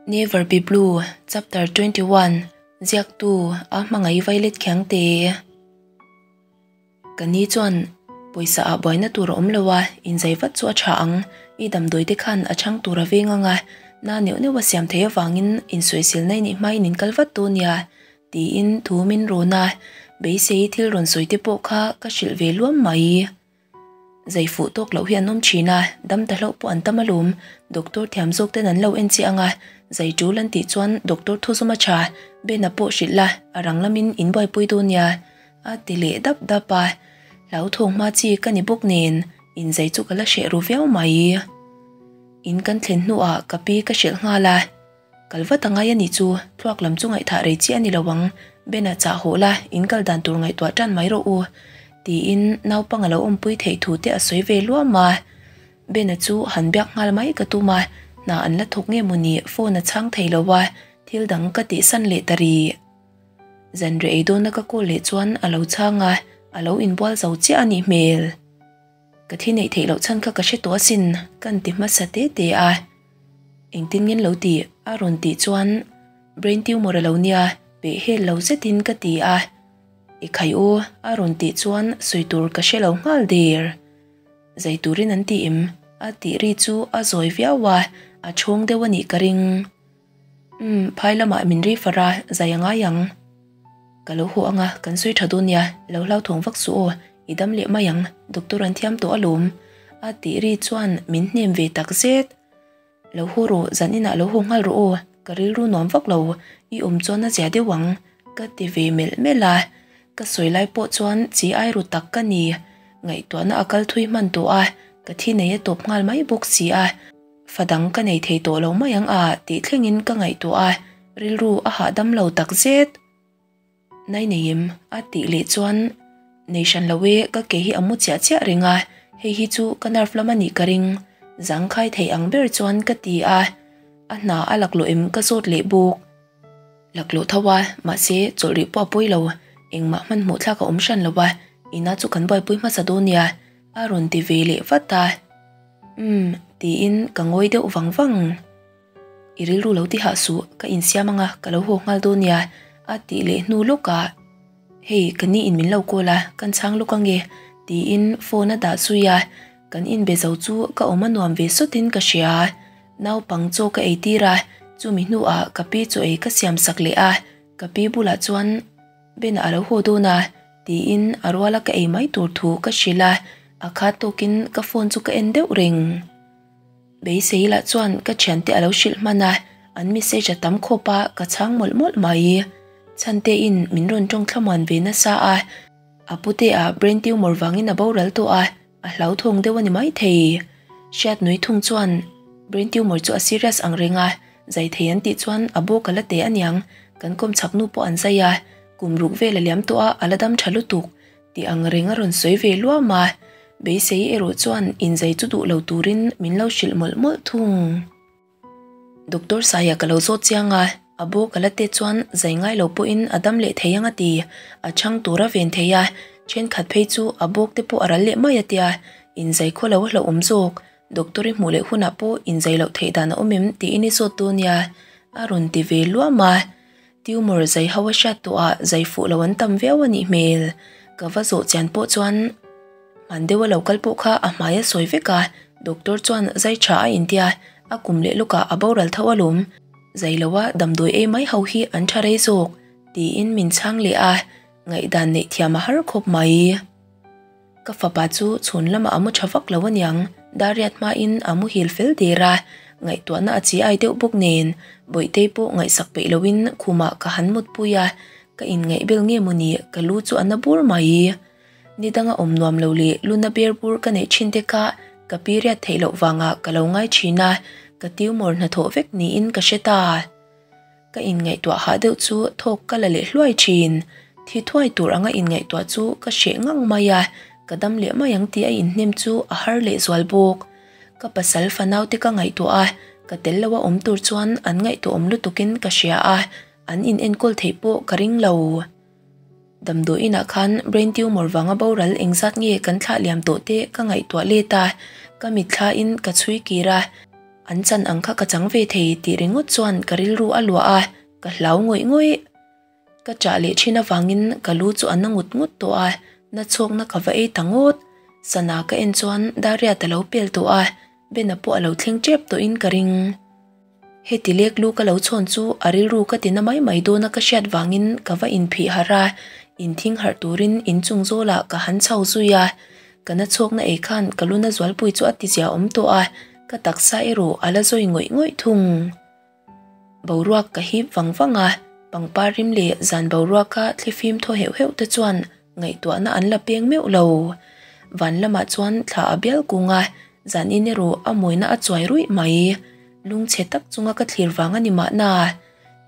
Never Be Blue, Chapter 21, Ziaktu, A Hmangaih Violet Khiangte. Ka ni chuan pawisa ah buaina tur a awm lo a, inzai vat chu a tha ang. I damdawi te khan a chhang tur a veng ang a, na neuh neuh a siam thei avangin insawiselna i neih hmain in kal vat dawn nia, tiin thu min rawn a, beisei thil rawn sawi te pawh kha ka hrilh ve luam mai. Zai fuh tawk loh hi an awm thin a, dam ta hlauh pawh an tam alawm. Doctor thiam zawk ten an lo en chiah ang a, zai tul an tih chuan doctor thu zawm a tha, Ben-a pawh hrilh la, a rang lamin in buaipui dawn nia, a ti leh dap dap a. Hlauthawng hma chi ka ni bawk nen, inzai chu ka la hreh ru viau mai. In kan thlen hnuah ka pi ka hrilh nghal a. Kal vat a ngai a nih chu, thluak lam chu ngaihthah rei chiah a ni lo ang, Ben-a chah hawh la, in kal dan tur ngaihtuah tan mai rawh u, tiin naupang a lo awmpui theih thu te a sawi ve luam a. Ben-a chu han biak nghal mai ka tum a, hna an la thawk nge mawni phone a chhang thei lo a, thil dang ka tihsan leh ta rih. Zanriah ei dawna ka call leh chuan a lo chhang a, a lo inbual zo chiah a nih hmel. Ka thi neih theih loh chhan kha ka hre tawh asin, ka inti hmasa te te a. Engtin ngen lo tih a rawn tih chuan brain tumor a lo nia, peh hel lo zetin ka ti a. I khai u a rawn tih chuan sawi tur ka hre lo nghal der. Zai turin an ti em? A tih ri chu a zawi viau a, a chhawng deuh a nih ka ring. Umm, phai lamah min ri far a, zai a ngai ang. Ka lo haw anga, kan sawi tha dawn nia, lo hlauthawng vak suh aw, i dam leh mai ang, doctor an thiam tawh alawm. A tih ri chuan min hnem ve tak zet. Lo haw rawh, zan inah lo haw nghal rawh aw, ka rilru nuam vak lo, i awm chuan a zia deuh ang, ka ti ve melh melh a. Ka sawi lai pawh chuan chi ai ru tak ka ni. Ngaihtuahna a kal thui hman tawh a, ka thi nei a tawp nghal mai bawk si a. Fa dang ka nei thei tawh lo mai ang a tih thlengin ka ngaihtuah a, rilru a hahdam lo tak zet. Nai neim a tih leh chuan nei hran lo e, ka ke hi a mu chiah chiah reng a, hei hi chu ka nerve lam a nih ka ring, zangkhai thei ang ber chuan ka ti a, a hna a laklawh em ka zawt leh bawk. Laklawh tho a, mahse chawlh rih pawh a pawi lo, engmah hmanhmawh thlak a awm hran lo a, ina chu kan buaipui hmasa dawn nia, a rawn ti ve leh vat a. Umm, tiin ka ngawi deuh vang vang. I rilru lo ti hah suh, ka insiam anga ka lo haw nghal dawn nia, a tih leh hnu lawkah, Hei, ka ni in min lo call a, kan chhang lawk ange, tiin phone a dah zui a, kan inbe zo chu ka awm a nuam ve sawtin ka hria. Naupang chaw ka ei tir a, chumi hnuah ka pi chaw ei ka siam sak leh a, ka pi bulah chuan, Bena a lo haw dawn a, tiin a ruala ka ei mai tur thu ka hrilh a, a khat tawkin ka phone chu ka en deuh reng. Beisei lah chuan ka thiante a lo hrilh hman a, an message a tam khawp a, ka chhang mawlh mawlh mai. Chhantein min rawn tawng thlamuan ve nasa a, a pute ah brain tumor vangin a boral tawh a, a hlauthawng deuh a ni maithei. Hriat nui thung chuan brain tumor chu a serious ang reng a, Zai thei an tih chuan a bawk a la te aniang, kan kawm chhak nu pawh an zai a, kum ruk vel a liam tawh a, a la dam tha lutuk tih ang reng a rawn sawi ve luam a, beisei erawh chuan inzai chu duh lo turin min lo hrilh mawlh mawlh thung. Doctor Saia ka lo zawt chiang a, a bawk a la te chuan zai ngai lo pawhin a dam leh thei ang a ti, a chhang tur a ven thei a, thenkhat phei chu a bawk te pawh a ral leh mai a tia, inzai khaw lo a hlauhawm zawk. Doctor i hmuh leh hunah pawh inzai loh theih dan a awm em tiin i zawt dawn nia, a rawn ti ve luam a. Tumor zai ho a hriat tawh ah zai fuh lo an tam viau a nih hmel. Ka va zawh chian pawh chuan hman deuh a lo kal pawh kha a hmai a sawi vek a, doctor chuan zai tha a intia, a kum leh lukah a boral tho alawm. Zai lo a damdawi ei mai ho hi an tha rei zawk, tiin min chhang leh a, ngaihdan neih thiam a har khawp mai. Ka fapa chu chhun lamah a mu tha vak lo aniang, Dariat hmain a muhil fel der a, ngaihtuahna a chi ai deuh bawk nen, Bawihtei pawh ngaihsak peih loin khumah ka han mutpui a, ka inngaihbel nge mawni ka lu chu a na bur mai. Ni danga awm nuam lo leh lu na ber bur ka neih thin te kha ka period theih loh vangah ka lo ngai thin a, ka tumor hnathawh vek niin ka hre ta. Ka inngaihtuah hah deuh chu thawk ka la leh hluai thin. Thi thuai tur anga inngaihtuah chu ka hreh ngang mai a, ka dam leh mai ang tih a inhnem chu a har leh zual bawk. Ka pasal fanau te ka ngaihtuah a, ka tel lo a awm tur chuan an ngaihtuah awm lutukin ka hria a, an inenkawl theih pawh ka ring lo. Damdawi inah khan brain tumor vanga boral engzat nge kan thlah liam tawh te ka ngaihtuah let a, ka mitthlain ka chhui kir a. An chan ang kha ka chang ve thei tih ringawt chuan ka rilru a luah a, ka hlau ngawih ngawih. Ka chah leh thin avangin ka lu chu a na ngut ngut tawh a, na chhawkna ka va ei ta ngawt. Sana ka en chuan Dariat a lo pel tawh a, Bena pawh a lo thleng tep tawhin ka ring. Heti lek lu ka lo chhawn chu a rilru ka ti na mai mai dawn a ka hriat vangin ka va inphih harh a, inthing harh turin inchung zawlah ka han chho zui a. Ka na chhawkna ei khan ka lu na zualpui chu a ti zia awm tawh a, ka taksa erawh a la zawi ngawih ngawih thung. Boruak ka hip vang vang a, pangpar rim leh zan boruaka thlifim thaw heuh heuh te chuan ngaihtuahna an la peng meuh lo. Van lamah chuan thla a bial kung a, zan in erawh a mawina a chuai ruih mai. Lungchhe tak chunga ka thlir vang a ni mahna.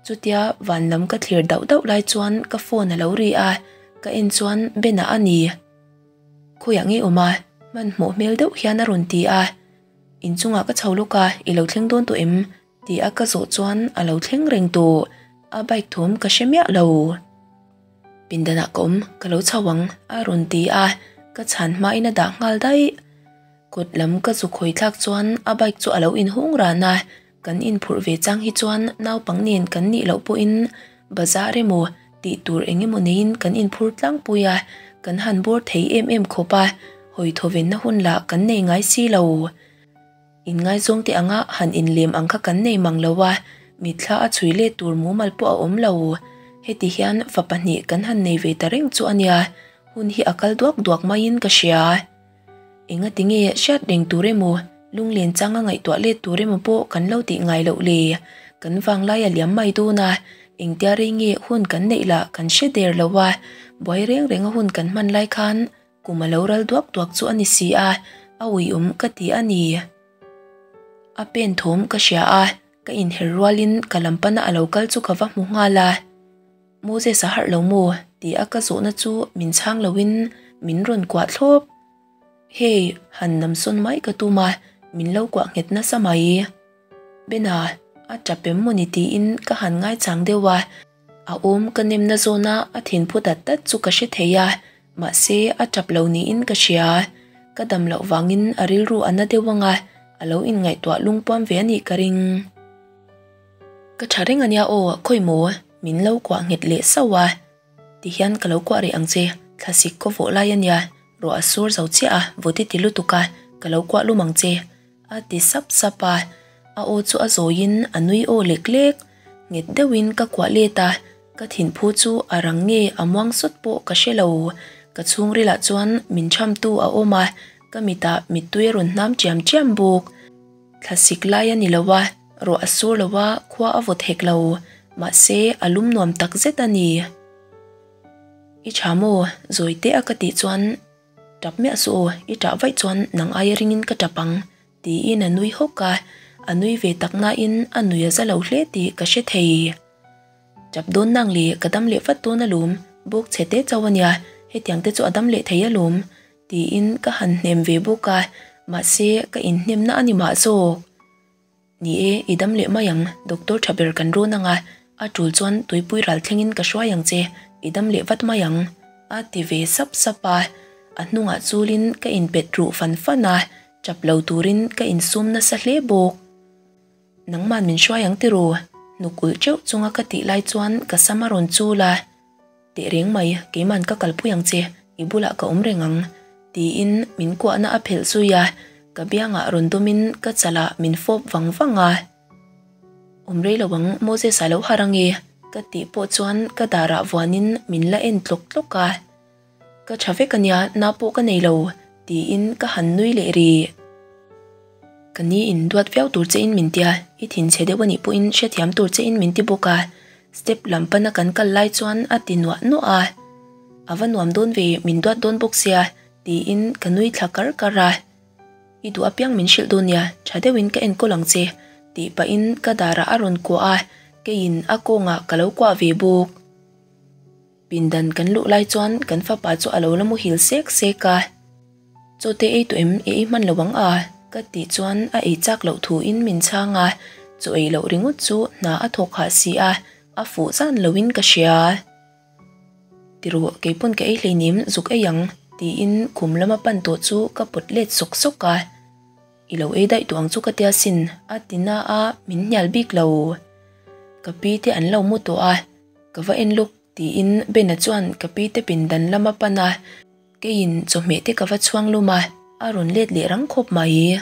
Chutia van lam ka thlir dauh dauh lai chuan ka phone a lo ri a, ka en chuan Bena a ni. Khawiah nge awm a? Hmanhmawh hmel deuh hian a rawn ti a. Inchungah ka chho lawk a, i lo thleng dawn tawh em? Ti a ka zawh chuan a lo thleng reng tawh. A bike thawm ka hre miah lo. Pindanah ka awm, ka lo chho ang, a rawn ti a, ka chhan hmain a dah nghal daih. Kawt lam ka zu khawi thlak chuan a bike chu a lo inhung ran a, kan inphurh ve chang hi chuan naupang nen kan nih loh pawhin bazar emaw tih tur eng emaw neiin kan inphur tlangpui a, kan han bawr thei em em khawp a, hawi thawvenna hun lah kan nei ngai si lo. Inngaizawng te anga han inlem ang kha kan nei mang lo a, mitthla a chhui let tur mumal pawh a awm lo. Heti hian fa pahnih kan han nei ve ta reng chu a nia, hun hi a kal duak duak maiin ka hria. Engati nge hriat reng tur emaw, lunglen changa ngaihtuah let tur emaw pawh kan lo tih ngai loh le? Kan vanglai a liam mai dawn a, engtia rei nge hun kan neih lah kan hre der lo a, buai reng renga hun kan hman lai khan kum a lo ral duak duak chu a ni si a, a uiawm ka ti a ni. A pen thawm ka hria a, ka inher rualin ka lam pana a lo kal chu ka va hmu nghal a. Moses a harh lo maw? Ti a ka zawhna chu min chhang loin min rawn kuah thlawp. Hei, han namsawn mai ka tum a, min lo kuah nghet nasa mai. Bena, a tap em mawni tiin ka han ngaichang deuh a, a awm ka nemna zawna a thinphu dat dat chu ka hre thei a, mahse a tap lo niin ka hria. Ka dam loh vangin a rilru a na deuh ang a, a lo inngaihtuah lungpuam ve a nih ka ring. Ka tha reng ania aw, khawi maw? Min lo kuah nghet leh sauh a, tihian ka lo kuah rih ang che, thlasik kaw vawh lai ania, ruah a sur zo chiah a, vawti ti lutuk a, ka lo kuah lum ang che, a ti sap sap a, a aw chu a zawiin a nui aw lek lek, nghet deuhin ka kuah let a, ka thinphu chu a rang nge a muang sawt pawh ka hre lo, ka chhungrilah chuan min chhamtu a awm a, ka mitah mittui a rawn hnam chiam chiam bawk. Thlasik lai a ni lo a, ruah a sur lo a, khua a vawt hek lo, mahse a lum nuam tak zet a ni. I tha maw? Zawi teh a ka tih chuan, Tap miah suh aw, i tah vaih chuan nang aia ringin ka tap ang, tiin a nui hawk a, a nui ve tak nain a nui a za lo hle tih ka hre thei. Tap dawn nang le, ka dam leh vat dawn alawm, bawk chhe te chauh a nia, hetiang te chu a dam leh thei alawm, Tiin ka han hnem ve bawk a, mahse ka inhnemna a ni mah zawk. Ni e, i dam leh mai ang, doctor tha ber kan rawn ang a, a tul chuan tuipui ral thlengin ka hruai ang che, i dam leh vat mai ang, a ti ve sap sap a. A hnungah chulin ka inpet ruh fan fan a, chap lo turin ka insum nasa hle bawk. Nangman min hruai ang tiraw? Hnuk ulh teuh chunga ka tih lai chuan ka sam a rawn chul a. Teh reng mai, keiman ka kalpui ang che, i bulah ka awm reng ang, tiin min kuahna a phelh zui a, ka biangah rawn dawmin ka chalah min fawp vang vang a. Awm rei lo ang, Moses a lo harh ange, ka tih pawh chuan ka darah vuanin min la en tlawk tlawk a. Ka tha vek ania, na pawh ka nei lo, tiin ka han nui leh rih. Ka ni in duat viau tur che in min tia, i thinchhe deuh anih pawhin hrethiam tur che in min ti bawk a, step lam pana kan kal lai chuan a ti nuah nuah a. A va nuam dawn ve, min duat dawn bawk sia, tiin ka nui thla kar kar a. I duh apiang min hrilh dawn nia, tha deuhin ka enkawl ang che, tih pahin ka darah a rawn kuah a, keiin a kawngah ka lo kuah ve bawk. Pindan kan luh lai chuan kan fapa chu a lo la muhil sek sek a, Chaw te ei tawh em? I ei hman lo ang a? ka tih chuan a ei chak loh thuin min chhang a, chaw ei loh ringawt chu hna a thawk hah si a, a fuh zan loin ka hria. Tiruh, keipawn ka ei hleinem zuk ei ang, tiin khum lama pan tawh chu ka pawt let sawk sawk a. I lo ei daih duh ang chu ka tia sin, a ti na a, min hnial bik lo. Ka pi te an lo mu tawh a, ka va en lawk tiin Bena chuan ka pi te pindan lam a pan a, keiin chawhmeh te ka va chhuang lum a, a rawn let leh rang khawp mai.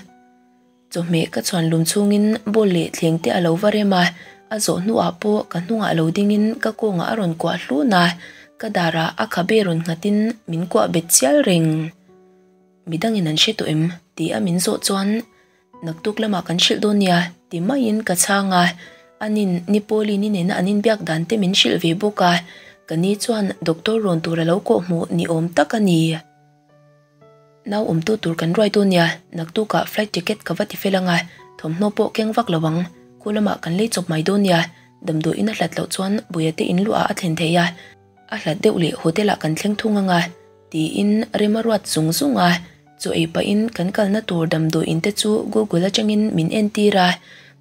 Chawhmeh ka chhuan lum chhungin bowl leh thleng te a lo va rem a, a zawh hnuah pawh ka hnungah lo dingin ka kawngah a rawn kuah hlun a, ka darah a khabe rawn nghatin min kuah bet chial reng. Midangin an hre tawh em? Ti a min zawh chuan naktuk lamah kan hrilh dawn nia ti maiin ka chhang a, anin ni Pauline i nena an inbiak dan te min hrilh ve bawk a, ka ni chuan doctor rawn tur a lo kawh hmuh ni awm tak a ni. Nau awmtu tur kan ruai dawn nia, naktukah flight ticket ka va ti fel ang a, thawmhnaw pawh keng vak lo ang, khu lamah kan lei chawp mai dawn nia, damdawiin a hlat loh chuan Buia te in luah ah a thlen thei a, a hlat deuh leh hotel ah kan thleng thung ang a, tiin rem a ruat zung zung a, chaw ei pahin kan kalna tur damdawiin te chu Google atangin min entir a,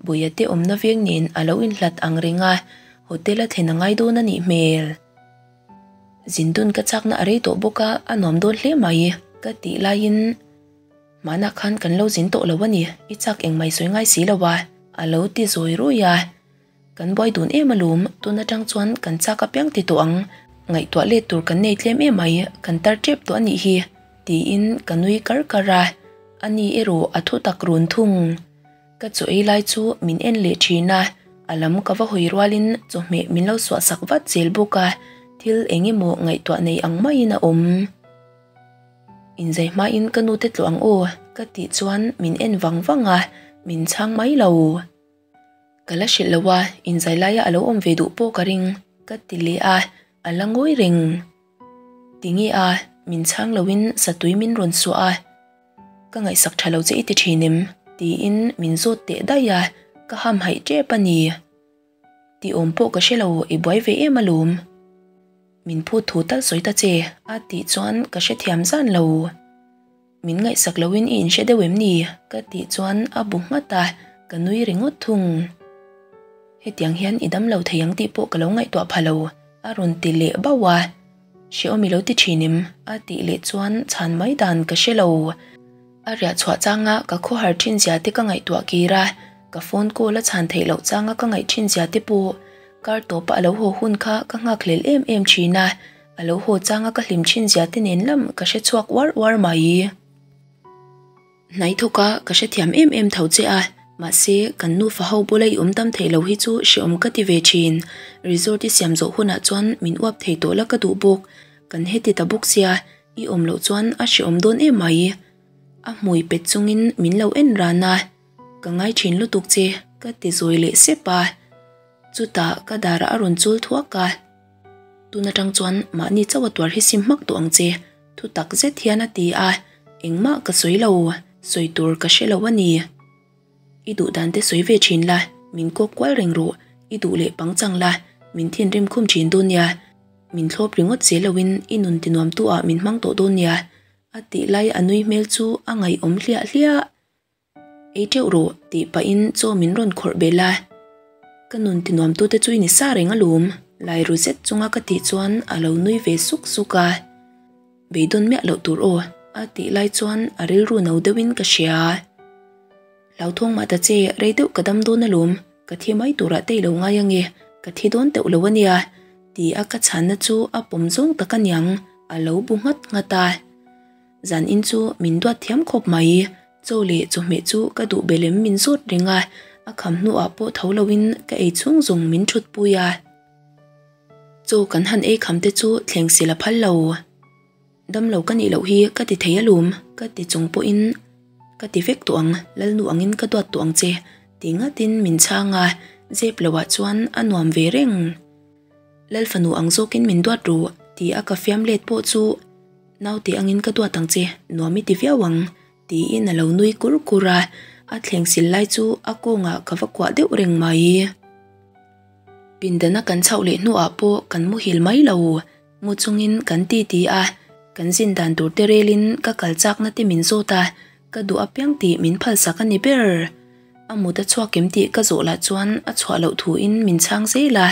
Buia te awmna veng nen a lo inhlat ang reng a, hotel a thlen a ngai dawn a nih hmel. Zin dun ka chakna a rei tawh bawk a, a nuam dawn hle mai ka tih laiin hmanah khan kan lo zin tawh lo a ni, i chak engmai sawi ngai si lo a, a lo ti zawi ruai a. Kan buai dun em alawm, tun atang chuan kan chak apiang ti tawh ang, ngaihtuah let tur kan nei tlem em mai, kan tar tep tawh a nih hi, tiin ka nui kar kar a, ani erawh a thu tak run thung. Ka chaw ei lai chu min en leh thin a, a lam ka va hawi rualin chawhmeh min lo suah sak vat zel bawk a, thil eng emaw ngaihtuah nei ang maiin a awm. Inzai hmain ka nute tlawh ang aw ka tih chuan min en vang vang a, min chhang mai lo. Ka la hrilh lo a, inzai laia a lo awm ve duh pawh ka ring ka ti leh a, a la ngawi reng. Tinge a, min chhang loin satui min rawn suah a. Ka ngaihsak tha lo che i ti thin em? tiin min zawt teh daih a, ka hamhaih tep a ni. Tih awm pawh ka hre lo, i buai ve em alawm. Min phut thu tal sawi ta che, a tih chuan ka hrethiam zan lo. Min ngaihsak loin i inhre deuh em ni? ka tih chuan a bu nghat a, ka nui ringawt thung. Hetiang hian i dam lo thei ang tih pawh ka lo ngaihtuah pha lo, a rawn ti leh bauh a. Hrehawm i lo ti thin em? a tih leh chuan chhan mai dan ka hre lo. A riah chhuah changa ka khawhar thin zia te ka ngaihtuah kir a, ka phone call a chhan theih loh changa ka ngaih thin zia te pawh kar tawpa a lo haw hun kha ka nghakhlel em em thin a, a lo haw changa ka hlim thin zia te nen lam ka hre chhuak uar uar mai. Hnai thawk a, ka hrethiam em em tho che a, mahse kan nufa ho bula i awm tam theih lo hi chu hrehawm ka ti ve thin. Resort i siam zawh hunah chuan min uap thei tawh la ka duh bawk, kan heti ta bawk sia, i awm loh chuan a hrehawm dawn em mai. A hmui pet chungin min lo en ran a, ka ngai thin lutuk che ka ti zawi leh sep a, chutah ka darah a rawn chul thuak a. Tun atang chuan mahni chauh a tuar hi sim hmak tawh ang che, thu tak zet hian a ti a, engmah ka sawi lo, sawi tur ka hre lo a ni. I duh dan te sawi ve thin la, min kawk kual reng rawh, i duh leh pang chang la, min thinrim khum thin dawn nia, min thlawp ringawt zel loin i nun tinuam tu ah min hmang tawh dawn nia, a tih lai a nui hmel chu a ngaihawm hliah hliah. Ei teuh rawh tih pahin chaw min rawn khawrh belh a, ka nun tinuamtute chu i ni sa reng alawm, lai ru zet chunga ka tih chuan a lo nui ve suk suk a, beidawn miah loh tur aw a tih lai chuan a rilru no deuhin ka hria. Hlauthawng mah ta che, rei deuh ka dam dawn alawm, ka thi mai turah te i lo ngai ange, ka thi dawn teuh lo ania ti a ka chhanna chu a pawm zawng tak aniang, a lo bu nghat nghat a. Zan in chu min duat thiam khawp mai. Chaw leh chawhmeh chu ka duh belem min zawt reng a, a kham hnuah pawh tho loin ka ei chhung zawng min thut pui a. Chaw kan han ei kham te chu thleng sil a phal lo. Damlo ka nih loh hi ka ti thei alawm ka ti chung pawhin ka ti vek tawh ang, Lalnu angin ka duat tawh ang che ti ngatin min chhang a, zep loah chuan a nuam ve reng. Lalfanu ang zawkin min duat ru ti a ka fiam let pawh chu naute angin ka duat ang che, nuam i ti viau ang tiin a lo nui kur kur a, a thleng sil lai chu a kawngah ka va kuah deuh reng mai. Pindana kan chhoh leh hnuah pawh kan muhil mai lo, mu chungin kan ti ti a, kan zin dan tur te relin ka kal chakna te min zawt a, ka duh apiang tih min phalsak a ni ber. A mut a chhuak em tih ka zawh lah chuan a chhuah loh thuin min chhang zel a,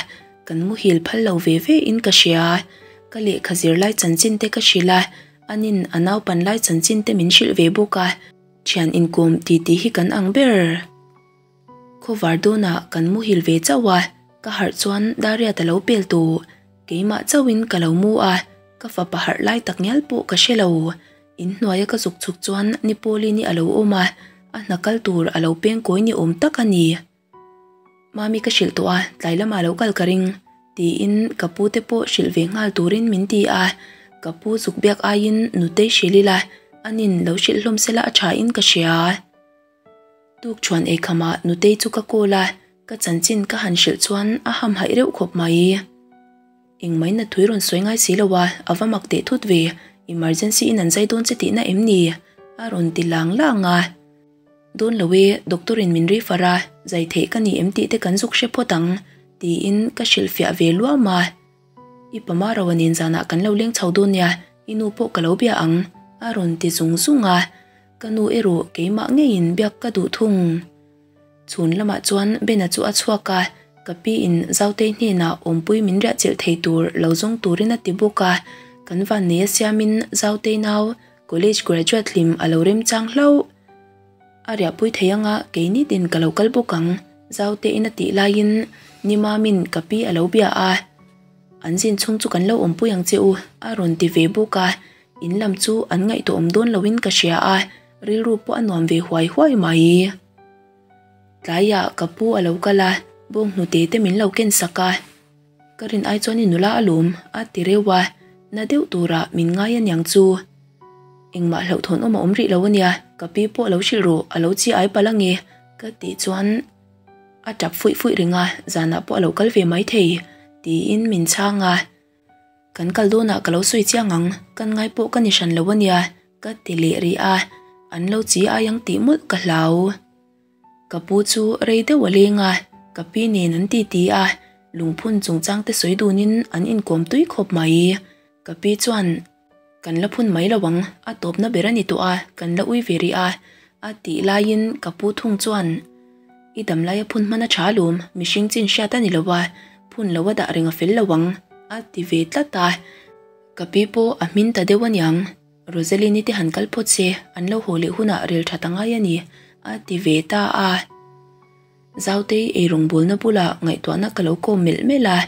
kan muhil phal lo ve ve in ka hria. Ka lehkha zir lai chanchin te ka hrilh a, anin a naupan lai chanchin te min hrilh ve bawk a. Thian inkawm titi hi kan ang ber. Khawvar dawnah kan muhil ve chauh a, ka harh chuan Dariat a lo pel tawh. Keimah chauhin ka lo mu a, ka fapa harh lai tak ngial pawh ka hre lo. Inhnuaia ka zuk chhuk chuan Nipawlini a lo awm a, a hna kal tur a lo peng kawi ni awm tak a ni. Mami ka hrilh tawh a, tlai lamah lo kal ka ring, tiin ka pu te pawh hrilh ve nghal turin min ti a, ka pu zuk biak aiin nutei hrilh ila, anin lo hrilh hlawm sela a tha in ka hria. Tukṭhuan eikhamah nutei chu ka call a, ka chanchin ka han hrilh chuan a hamhaih reuh khawp mai. Engmah in a thui rawn sawi ngai si lo a, a va mak teh thut ve, emergency in an zai dawn che tihna em ni? a rawn ti lang lang a. Dawn lo e, doctor in min refer a, zai theih ka ni em tih te kan zuk hre phawt ang, tiin ka hrilhfiah ve luam a. I pama ro a nen zanah kan lo leng chho dawn nia, i nu pawh ka lo bia ang, a rawn ti zung zung a. Ka nu erawh keimah ngeiin biak ka duh thung. Chhun lamah chuan Bena chu a chhuak a, ka pi in Zautei hnenah awmpui min riah chilh thei tur lo zawng turin a ti bawk a, kan vannei a siamin Zautei nau college graduate hlim a lo remchang hlauh. A riahpui thei anga kei nitin ka lo kal bawk ang, Zauteiin a tih laiin Nimamin ka pi a lo bia a, An zin chhung chu kan lo awmpui ang che u, a rawn ti ve bawk a, in lam chu an ngaihtuahawm dawn loin ka hria a, rilru pawh a nuam ve huai huai mai. Tlaiah ka pu a lo kal a, bawnghnute te min lo ken sak a, ka rin ai chuan i nula alawm a ti reuh a, na deuh turah min ngai aniang chu. Engmah hlauhthawn awm a awm rih lo ania, ka pi pawh lo hrilh rawh a lo chi ai palh ange ka tih chuan a tap fuih fuih reng a, zanah pawh a lo kal ve maithei tiin min chhang a. Kan kal dawnah ka lo sawi chiang ang, kan ngai pawh ka ni hran lo ania, ka ti leh rih a, an lo chi ai ang tih mawlh ka hlau. Ka pu chu rei deuh a leng a, ka pi nen an titi a, lungphun chungchang te sawi dunin an inkawm tui khawp mai. Ka pi chuan, Kan la phun mai lo ang, a tawpna ber a ni tawh a, kan la ui ve rih a, a tih laiin ka pu thung chuan, I dam laia phun hman a tha alawm, mihring chin hriat a ni lo a, phun lo a dah reng a fel lo ang, a ti ve tlat a. Ka pi pawh a hmin ta deuh aniang, Rosaline-i te han kal phawt se, an lo haw leh hunah rel that a ngai a ni, a ti ve ta a. Zautei eirawngbawlna bulah ngaihtuahna ka lo kawm melh melh a,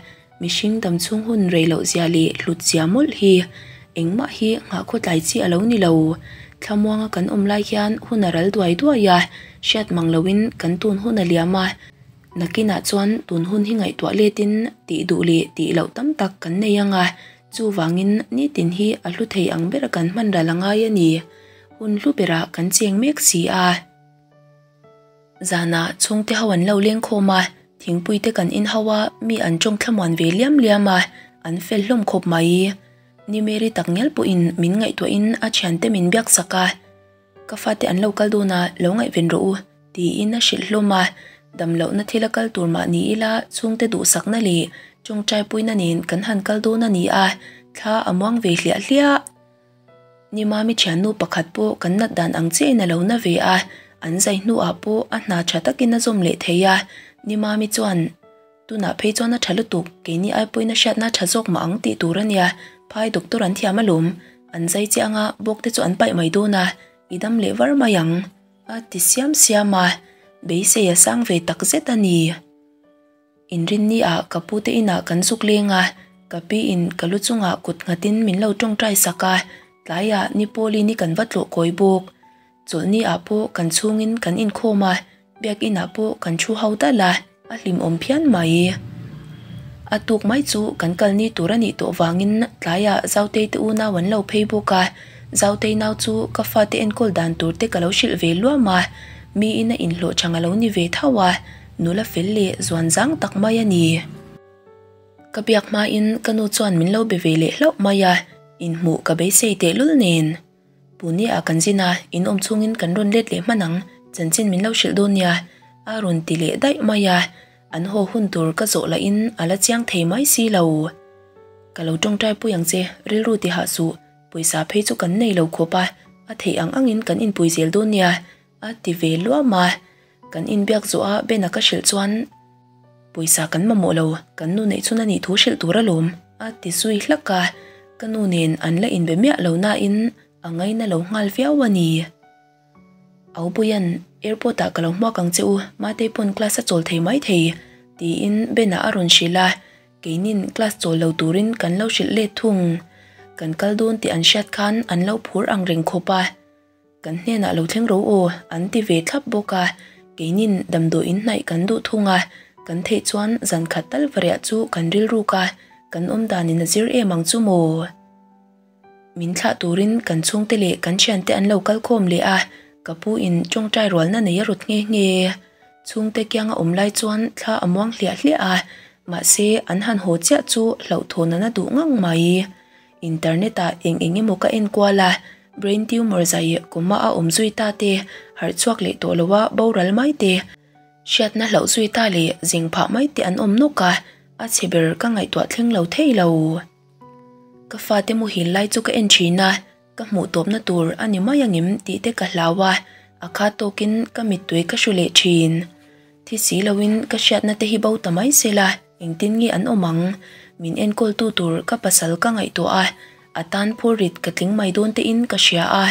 mihring damchhung hun rei loh zia leh hlut zia mawlh hi engmah hi nghahkhaw tlai chi a lo ni lo. Thlamuanga kan awm lai hian hun a ral duai duai a, hriat mang loin kan tun hun a liam a, nakinah chuan tun hun hi ngaihtuah letin tih duh leh tih loh tam tak kan nei ang a, chuvangin nitin hi a hlu thei ang bera kan hman ral a ngai a ni. Hun hlu berah kan cheng mek si a. Zanah chhungte ho an lo leng khawm a, thingpui te kan in ho a, mi an tawng thlamuan ve liam liam a, an fel hlawm khawp mai. Ni Mary tak ngial pawhin min ngaihtuahin a thiante min biak sak a, Ka fate an lo kal dawn a, lo ngaihven rawh u, tiin a hrilh hlawm a. Damlohna thil a kal tur mah ni ila chhungte duhsakna leh tawngtaipuina nen kan han kal dawn a ni a, thla a muang ve hliah hliah. Ni Mami thiannu pakhat pawh kan nat dan ang chiahin a lo na ve a, an zai hnuah pawh a hna tha takin a zawm leh thei a. Ni Mami chuan, Tunah phei chuan a tha lutuk, keini ai pawhin a hriatna tha zawk mah ang tih tur a nia, phai doctor an thiam alawm, an zai chiah anga bawk te chu an paih mai dawn a, i dam leh var mai ang, a ti siam siam a, beisei a sang ve tak zet a ni. Inrinni ah ka pu te inah kan zuk leng a, ka pi in ka lu chungah kut nghatin min lo tawngtai sak a, tlaiah ni Pauline-i kan va tlawh kawi bawk. Chawlhni ah pawh kan chhungin kan inkhawm a, biakin ah pawh kan thu ho dal a, a hlimawm phian mai. A tuk mai chu kan kalni tur a nih tawh vangin tlaiah Zautei te unau an lo phei bawk a, Zautei nau chu ka fate enkawl dan tur te ka lo hrilh ve luam a, miin a inhlawh chang a lo ni ve tho a, Nula fel leh zuan zang tak mai a ni. Ka biak hmain ka nu chuan min lo be ve leh hlauh mai a, inhmuh ka beisei tehlul nen. Pune ah kan zin a, in awm chhungin kan rawn let leh hman ang, chanchin min lo hrilh dawn nia, a rawn ti leh daih mai a, an haw hun tur ka zawh lahin a la chiang thei mai si lo. Ka lo tawngtai pui ang che, rilru ti hah suh, pawisa phei chu kan nei lo khawp a, a theih ang angin kan inpui zel dawn nia, A ti ve luam a, kan inbiak zawh a Ben-a ka hrilh chuan pawisa kan mamawh lo, kan nu neih chhun a nih thu hrilh tur alawm a ti zui hlak a, ka nu nen an la inbe miah lo nain a ngaina lo nghal viau a ni. Aupuia'n, Airport-ah ka lo hmuak ang che u, Matei pawn class a chawl thei maithei, tiin Ben-a a rawn hrilh a. Keinin class chawl lo turin kan lo hrilh let thung. Kan kal dawn tih an hriat khan an lo phur ang reng khawp a. Kan hnenah lo thleng ro aw, an ti ve thlap bawk a. Keinin damdawiin hnaih kan duh thung a, kan theih chuan zan khat tal va riah chu kan rilruk a, kan awm danin a zir em ang chu maw? Min thlah turin kan chhungte leh kan thiante an lo kal khawm leh a, ka pu in tawngtai rualna nei a rawt nghe nghe. Chhungte kianga awm lai chuan thla a muang hliah hliah a, mahse an han haw chiah chu hlauhthawn a na duh ngang mai. Internet ah eng eng emaw ka en kual a, brain tumor zai coma a awm zui ta te, harh chhuak leh tawh lo a boral mai te, hriatna hlauh zui ta leh zeng phah mai te an awm nawk a, a chhe ber ka ngaihtuah thleng lo thei lo. Ka fate muhil lai chu ka en thin a, ka hmuh tawpna tur a ni mai angem tih te ka hlau a, a kha tawkin ka mittui ka hru leh thin. Thi si loin ka hriatna te hi bo ta mai sela, engtin nge an awm ang? Min enkawltu tur ka pasal ka ngaihtuah a, a tan phurrit ka tling mai dawn tein ka hria a,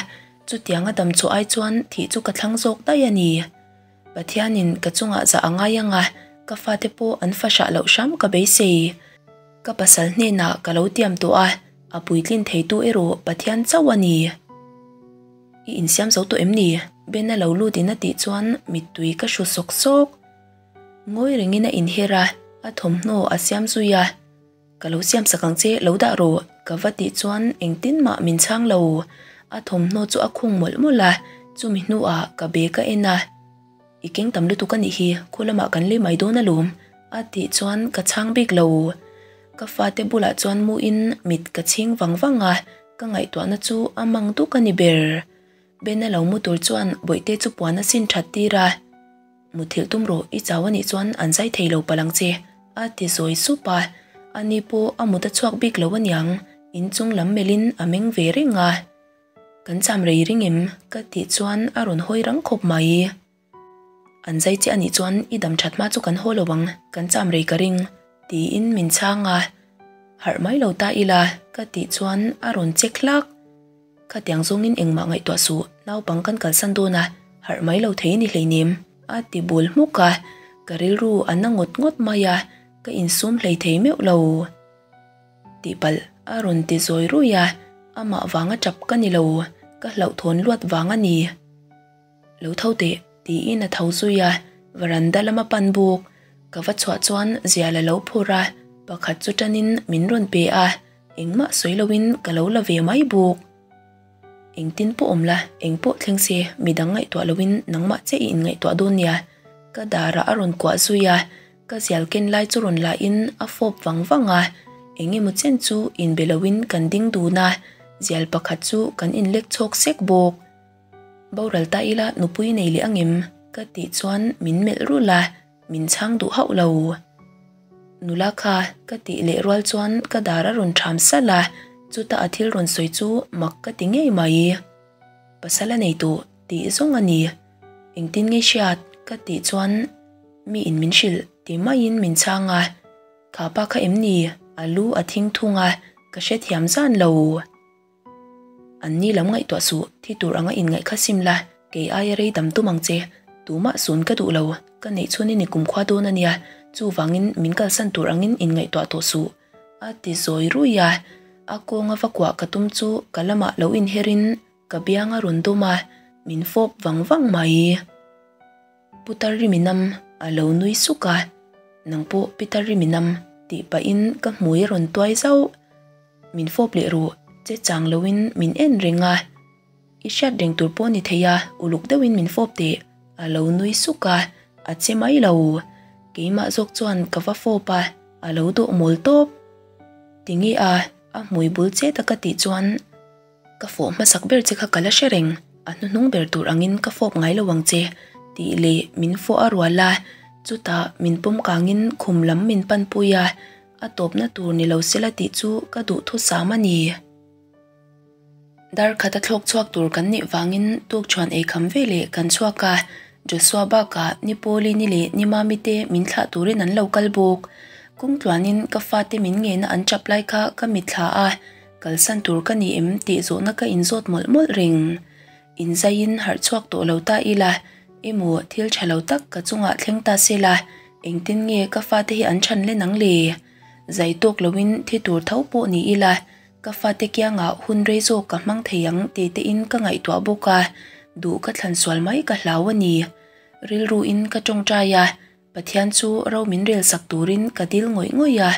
chutianga dam chhuah ai chuan thih chu ka thlang zawk daih a ni. Pathianin ka chungah zah a ngai ang a, ka fate pawh an fa hrah loh hram ka beisei. Ka pasal hnenah ka lo tiam tawh a, a puitlin theitu erawh Pathian chauh a ni. I insiam zo tawh em ni? Ben-a lo lut in a tih chuan mittui ka hru sawk sawk. Ngawi rengin a inher a, a thawmhnaw a siam zui a. Ka lo siam sak ang che, lo dah rawh, ka va tih chuan engtin mah min chhang lo. A thawmhnaw chu a khung mawlh mawlh a, chumi hnuah ka bag a en a. I keng tam lutuk a nih hi, khu lamah kan lei mai dawn alawm, a tih chuan ka chhang bik lo. Ka fate bulah chuan muin mit ka chhing vang vang a, ka ngaihtuahna chu a mang duk a ni ber. Ben-a lo mu tur chuan Bawihte chu puan a sin that tir a. Muthilh tum rawh, i chau anih chuan an zai thei lo palh ang che, a ti zawi sup a. Ani pawh a mut a chhuak bik lo aniang, inchung lam melhin a meng ve reng a. Kan cham rei ring em? ka tih chuan a rawn hawi rang khawp mai. An zai che anih chuan i dam that hma chu kan haw lo ang, kan cham rei ka ring, tiin min chhang a. Harh mai lo ta ila, ka tih chuan a rawn chek hlak. Khatiang zawngin engmah ngaihtuah suh, naupang kan kalsan dawn a, harh mai lo thei ni hleinem, a ti bul hmuk a, ka rilru a na ngawt ngawt mai a, ka insum hlei thei meuh lo. Tihpalh a rawn ti zawi rui a, amah vanga tap ka ni lo, ka hlauhthawn luat vang a ni. Lo tho teh, tiin a tho zui a, varanda lama pan buk ka va chhuah chuan zial a lo phur a, pakhat chu tanin min rawn pe a, Engmah sawi loin ka lo la ve mai bawk. Engtin pawh awm la, eng pawh thleng se midang ngaihtuah loin nangmah che i inngaihtuah dawn nia. Ka darah a rawn kuah zui a, ka zial ken lai chu rawn lahin a fawp vang vang a. Eng emaw chen chu inbe loin kan ding dun a, zial pakhat chu kan inlek chhawk sek bawk. Boral ta ila nupui nei leh angem? Ka tih chuan min melh rulh a. Min chhang duh hauh lo. Nula kha ka tih leh rual chuan ka dar a rawn ṭham salh a, chuta a thil rawn sawi chu mak ka ti ngei mai. Pasal a nei tawh tih zawng a ni. Engtin nge hriat ka tih chuan mi in min hrilh ti maiin min chhang a, Kha pa kha em ni? A lu a thing thung a, ka hrethiam zan lo. An ni lam ngaihtuah suh, thi tur anga inngaih kha sim la, kei aia rei dam tum ang che. Tumah sun ka duh lo, ka neih chhun i ni kumkhua dawn a nia, chuvangin min kalsan tur angin inngaihtuah tawh suh, a ti zawi rui a. A kawnga va kuah ka tum chu ka lamah lo inherin ka biang a rawn dawm a, min fawp vang vang mai. Putar Riminam a lo nui suk a, Nang pawh Pitar Riminam tih pahin ka hmui a rawn tuai zauh. Min fawp leh ru, che chang loin min en reng a. I hriat reng tur pawh ni thei a, uluk deuhin min fawp teh, a lo nui suk a, a che mai lo. Keimah zawk chuan ka va fawp a, a lo dawh mawl tawp. Tinge a, a hmui bul che taka tih chuan ka fawh hmasak ber che kha ka la hre reng, a hnuhnung ber tur angin ka fawp ngai lo ang che, tih leh min fawh a rual a, chutah min pawm kangin khum lam min panpui a. A tawpna tur ni lo sela tih chu ka duh thusam a ni. Dar khat a thlawk chhuak tur kan nih vangin tukṭhuan ei kham ve leh kan chhuak a, Joshua bakah ni Pawli ni leh ni Mami te min thlah turin an lo kal bawk. Kawng tluanin ka fate min ngena an ṭap lai kha ka mitthla a, kalsan tur ka ni em tih zawhna ka inzawt mawlh mawlh reng. Inzaiin harh chhuak tawh lo ta ila, emaw thil tha lo tak ka chungah thleng ta sela, engtin nge ka fate hi an chhan len ang le? Zai tawk loin thi tur tho pawh ni ila, ka fate kiangah hun rei zawk ka hmang thei ang ti tein ka ngaihtuah bawk a, duh ka thlan sual mai ka hlau a ni. Rilruin ka tawngtai a, Pathian chu ro min rel sak turin ka dil ngawih ngawih a,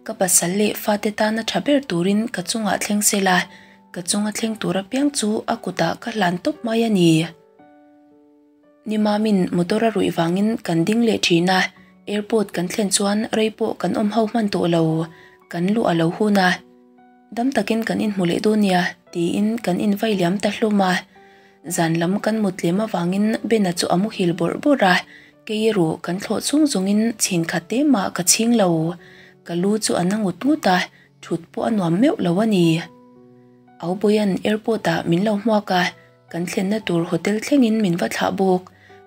ka pasal leh fate tana tha ber turin ka chungah thleng sela, ka chunga thleng tur apiang chu a kutah ka hlan tawp mai a ni. Nimamin motor a ruih vangin kan ding leh thin a, airport kan thlen chuan rei pawh kan awm ho hman tawh lo, kan luh a lo hun a. Dam takin kan inhmu leh dawn nia, tiin kan invai liam ta hlawm a. Zan lam kan mut tlem avangin Bena chu a muhil bawrh bawrh a, kei erawh kan thlawh chhung zawngin chhin khat te mah ka chhing lo. Ka lu chu a na ngut ngut a, thut pawh a nuam meuh lo a ni. Aubawia'n airport ah min lo hmuak a, kan thlenna tur hotel thlengin min va thlah bawk.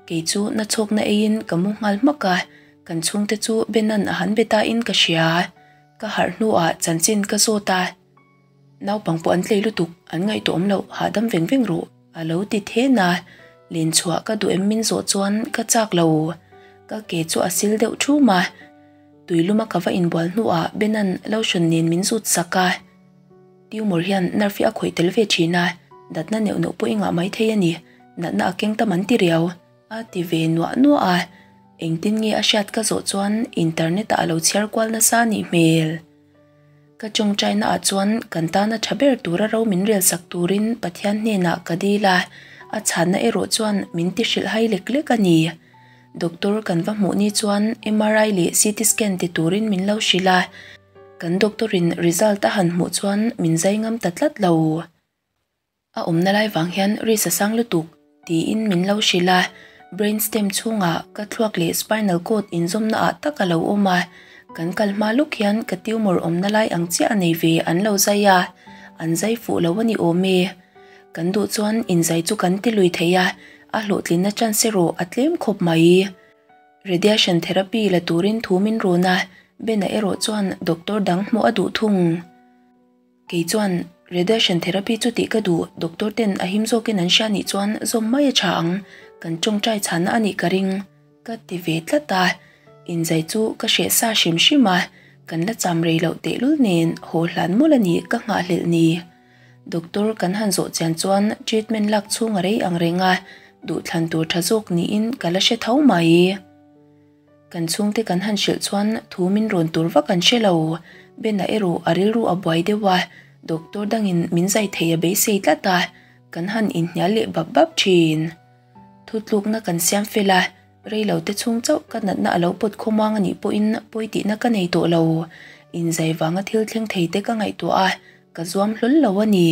Kei chu na chhawkna eiin ka mu nghal hmak a, kan chhungte chu Bena'n a han be tain ka hria. Ka harh hnuah chanchin ka zawt a, naupang pawh an tlei lutuk, an ngaihtuah awm loh, hahdam veng veng rawh, a lo ti then a, len chhuah ka duh em min zawh chuan ka chak lo. Ka ke chu a sil deuh thum a, tuiluma ka va inbual hnuah Bena'n lotion nen min zut sak a, tumor hian nerve hi a khawih tel ve thin a, natna neuh neuh pawh i ngah mai thei a ni, natna a keng tam an ti riau. A ti ve nuah nuah a, engtin nge a hriat ka zawh chuan internet ah a lo chhiar kual nasa a nih hmel. Ka tawngtaina ah chuan kan tana tha ber tura ro min rel sak turin Pathian hnenah ka dil a, a chhanna erawh chuan min ti hrilh hai lek lek a ni. Doctor kan va hmuh ni chuan MRI leh CT scan ti turin min lo hrilh a, kan doctor in result a han hmuh chuan min zai ngam ta tlat lo. A awmna lai vang hian risk a sang lutuk tiin min lo hrilh a, brain stem chhungah ka thluak leh spinal cord inzawmna ah tak a lo awm a, kan kal hma lawk hian ka tumor awmna lai ang chiah a nei ve an lo zai a, an zai fuh lo a ni awm e. Kan duh chuan inzai chu kan ti lui thei a, a hlawhtlinna chance erawh a tlem khawp mai. Radiation therapy la turin thu min rawn a, Bena erawh chuan doctor dang hmuh a duh thung. Kei chuan radiation therapy chu tih ka duh, doctor ten a him zawkin an hria nih chuan zawm mai a tha ang, kan tawngtai chhana a nih ka ring, ka ti ve tlat a. Inzai chu ka hreh sa hrim hrim a, kan la cham rei loh tehlul nen haw hlan mawlh a nih ka nghahhlelh ni. Doctor kan han zawh chian chuan treatment lak chhung a rei ang reng a, duhthlan tur tha zawk niin ka la hre tho mai. Kan chhungte kan han hrilh chuan thu min rawn tur vak an hre lo. Bena erawh a rilru a buai deuh a, doctor dangin min zai thei a beisei tlat a, kan han inhnial leh bap bap thin. Thutlukna kan siam fel a, reilo te chhung chauh ka natna a lo pawt khawmuang a nih pawhin pawi tihna ka nei tawh lo. Inzai vanga thil thleng thei te ka ngaihtuah a, ka zuam hlawl lo a ni.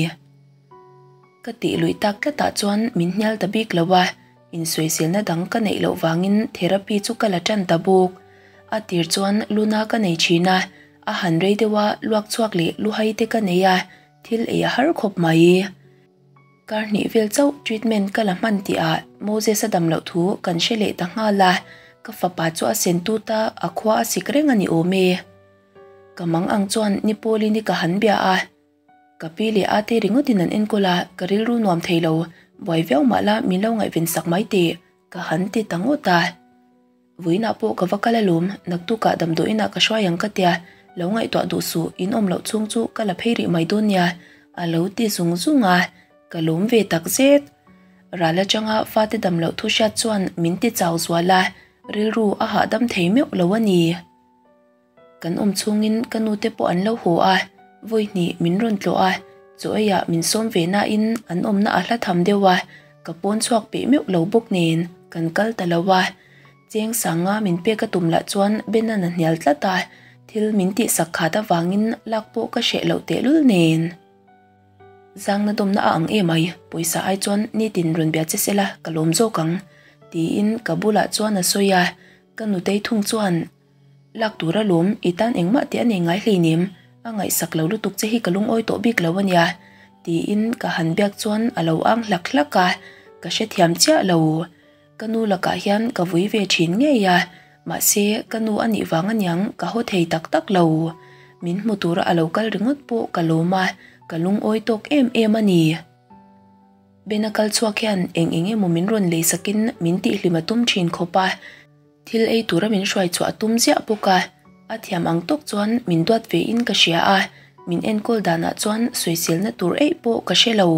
Ka tih luih tak tlatah chuan min hnial ta bik lo a, Insawiselna dang ka neih loh vangin therapy chu ka la tan ta bawk. A tir chuan luna ka nei thin a, a han rei deuh a, luak chhuak leh luhai te ka nei a, thil ei a har khawp mai. Kar hnih vel chauh treatment ka la hman tih ah Moses a dam loh thu kan hre leh ta nghal a, ka fapa chu a sen tut a, a khua a sik reng a ni awm e. Ka mang ang chuan ni Pauline-i ka han bia a. Ka pi leh ate ringawtin an enkawl a, ka rilru nuam thei lo, buai viau mah la min lo ngaihven sak mai teh, ka han ti ta ngawt a. Vawiinah pawh ka va kal alawm, naktukah damdawiinah ka hruai ang ka tia, lo ngaihtuah duh suh, in awm loh chhung chu ka la phei rih mai dawn nia, a lo ti zung zung a, ka lawm ve tak zet. Ral atanga fate dam loh thu hriat chuan min ti chau zual a, rilru a hahdam thei meuh lo a ni. Kan awm chhungin ka nute pawh an lo haw a, vawi hnih min rawn tlawh a, chaw eiah min sawm ve nain an awmna a hla tham deuh a, ka pawn chhuak peih meuh lo bawk nen kan kal ta lo a. Cheng sanga min pek a tum lah chuan Benan a hnial tlat a, thil min tihsak khat avangin lak pawh ka hreh loh tehlul nen. Zangna dawmna a ang em ai, pawisa ai chuan nitin rawn bia che sela ka lawm zawk ang, tiin ka bulah chuan a sawi a, ka nutei thung chuan, Lak tur alawm, i tan engmah tih a nei ngai hleinem, a ngaihsak lo lutuk che hi ka lungawi tawh bik lo ania, tiin ka han biak chuan a lo ang hlak hlak a, ka hrethiam chiah lo. Ka nu lakah hian ka vui ve thin ngei a, mahse ka nu a nih vang aniang ka haw thei tak tak lo. Min hmu tura a lo kal ringawt pawh ka lawm a, ka lungawi tawk em em a ni. Bena kal chhuak hian eng eng emaw min rawn lei sakin min tihhlim a tum thin khawp a, thil ei tura min hruai chhuah a tum ziah bawk a, a thiam ang tawk chuan min duat ve in ka hria a, min enkawl danah chuan sawiselna tur eih pawh ka hre lo.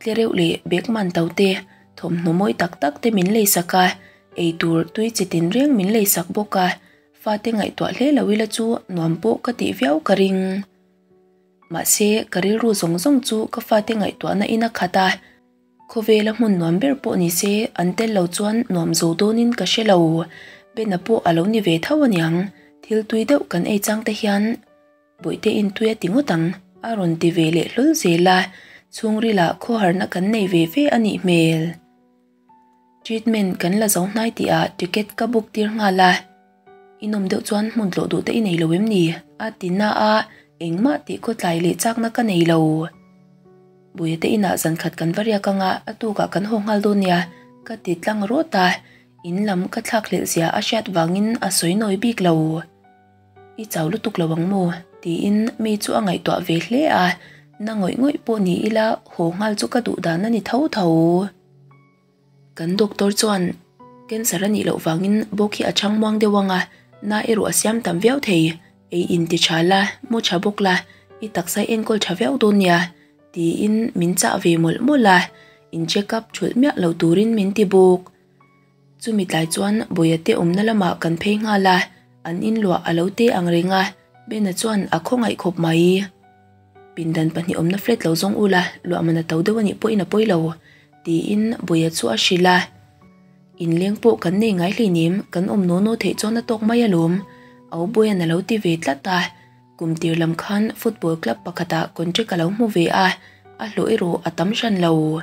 Tlereuh leh bag man to te, thawmhnaw mawi tak tak te min lei sak a, ei tur tui chi tinreng min lei sak bawk a, fate ngaihtuah hle lo ila chu nuam pawh ka tih viau ka ring. Mahse, ka rilru zawng zawng chu ka fate ngaihtuahna in a khat a, khawvela hmun nuam ber pawh ni se an tel lo chuan nuam zo dawnin ka hre lo. Bena pawh a lo ni ve tho aniang, thil tui deuh kan ei chang te hian Bawihte in tui a ti ngawt ang a rawn ti ve leh hlawl zel a, chhungrilah khawharna kan nei ve ve a nih hmel. Treatment kan la zo hnai tih ah ticket ka book tir nghal a, i nawm deuh chuan hmun tlawh duh te i nei lo em ni? a ti na a, engmah tih khawtlai leh chakna ka nei lo. Buia te inah zan khat kan va riak anga a tukah kan haw nghal dawn nia ka ti tlang rawt a, in lam ka thlak hlelh zia a hriat vangin a sawi nawi bik lo. I chau lutuk lo ang maw? tiin mi chu a ngaihtuah ve hle a, na ngawih ngawih pawh ni ila haw nghal chu ka duh dan a ni tho tho. Kan doctor chuan cancer a nih loh vangin bawk hi a chhang muang deuh ang a, na erawh a siam tam viau thei, ei in ti tha la, mu tha bawk la, i taksa i enkawl tha viau dawn nia, tiin min chah ve mawlh mawlh a, in check up thulh miah lo turin min ti bawk. Chumi tlai chuan Bawia te awmna lamah kan phei nghal a, an inluah a lo te ang reng a, Bena chuan a khawngaih khawp mai. Pindan pahnih awmna flat lo zawng ula, luah man a to deuh a nih pawhin a pawi lo, tiin Bawia chu a hrilh a. Inleng pawh kan nei ngai hleinem, kan awm naw naw theih chuan a tawk mai alawm, Au Bawia'n a lo ti ve tlat a. Kum tir lam khan football club pakhatah contract a lo hmu ve a, a hlawh erawh a tam hran lo.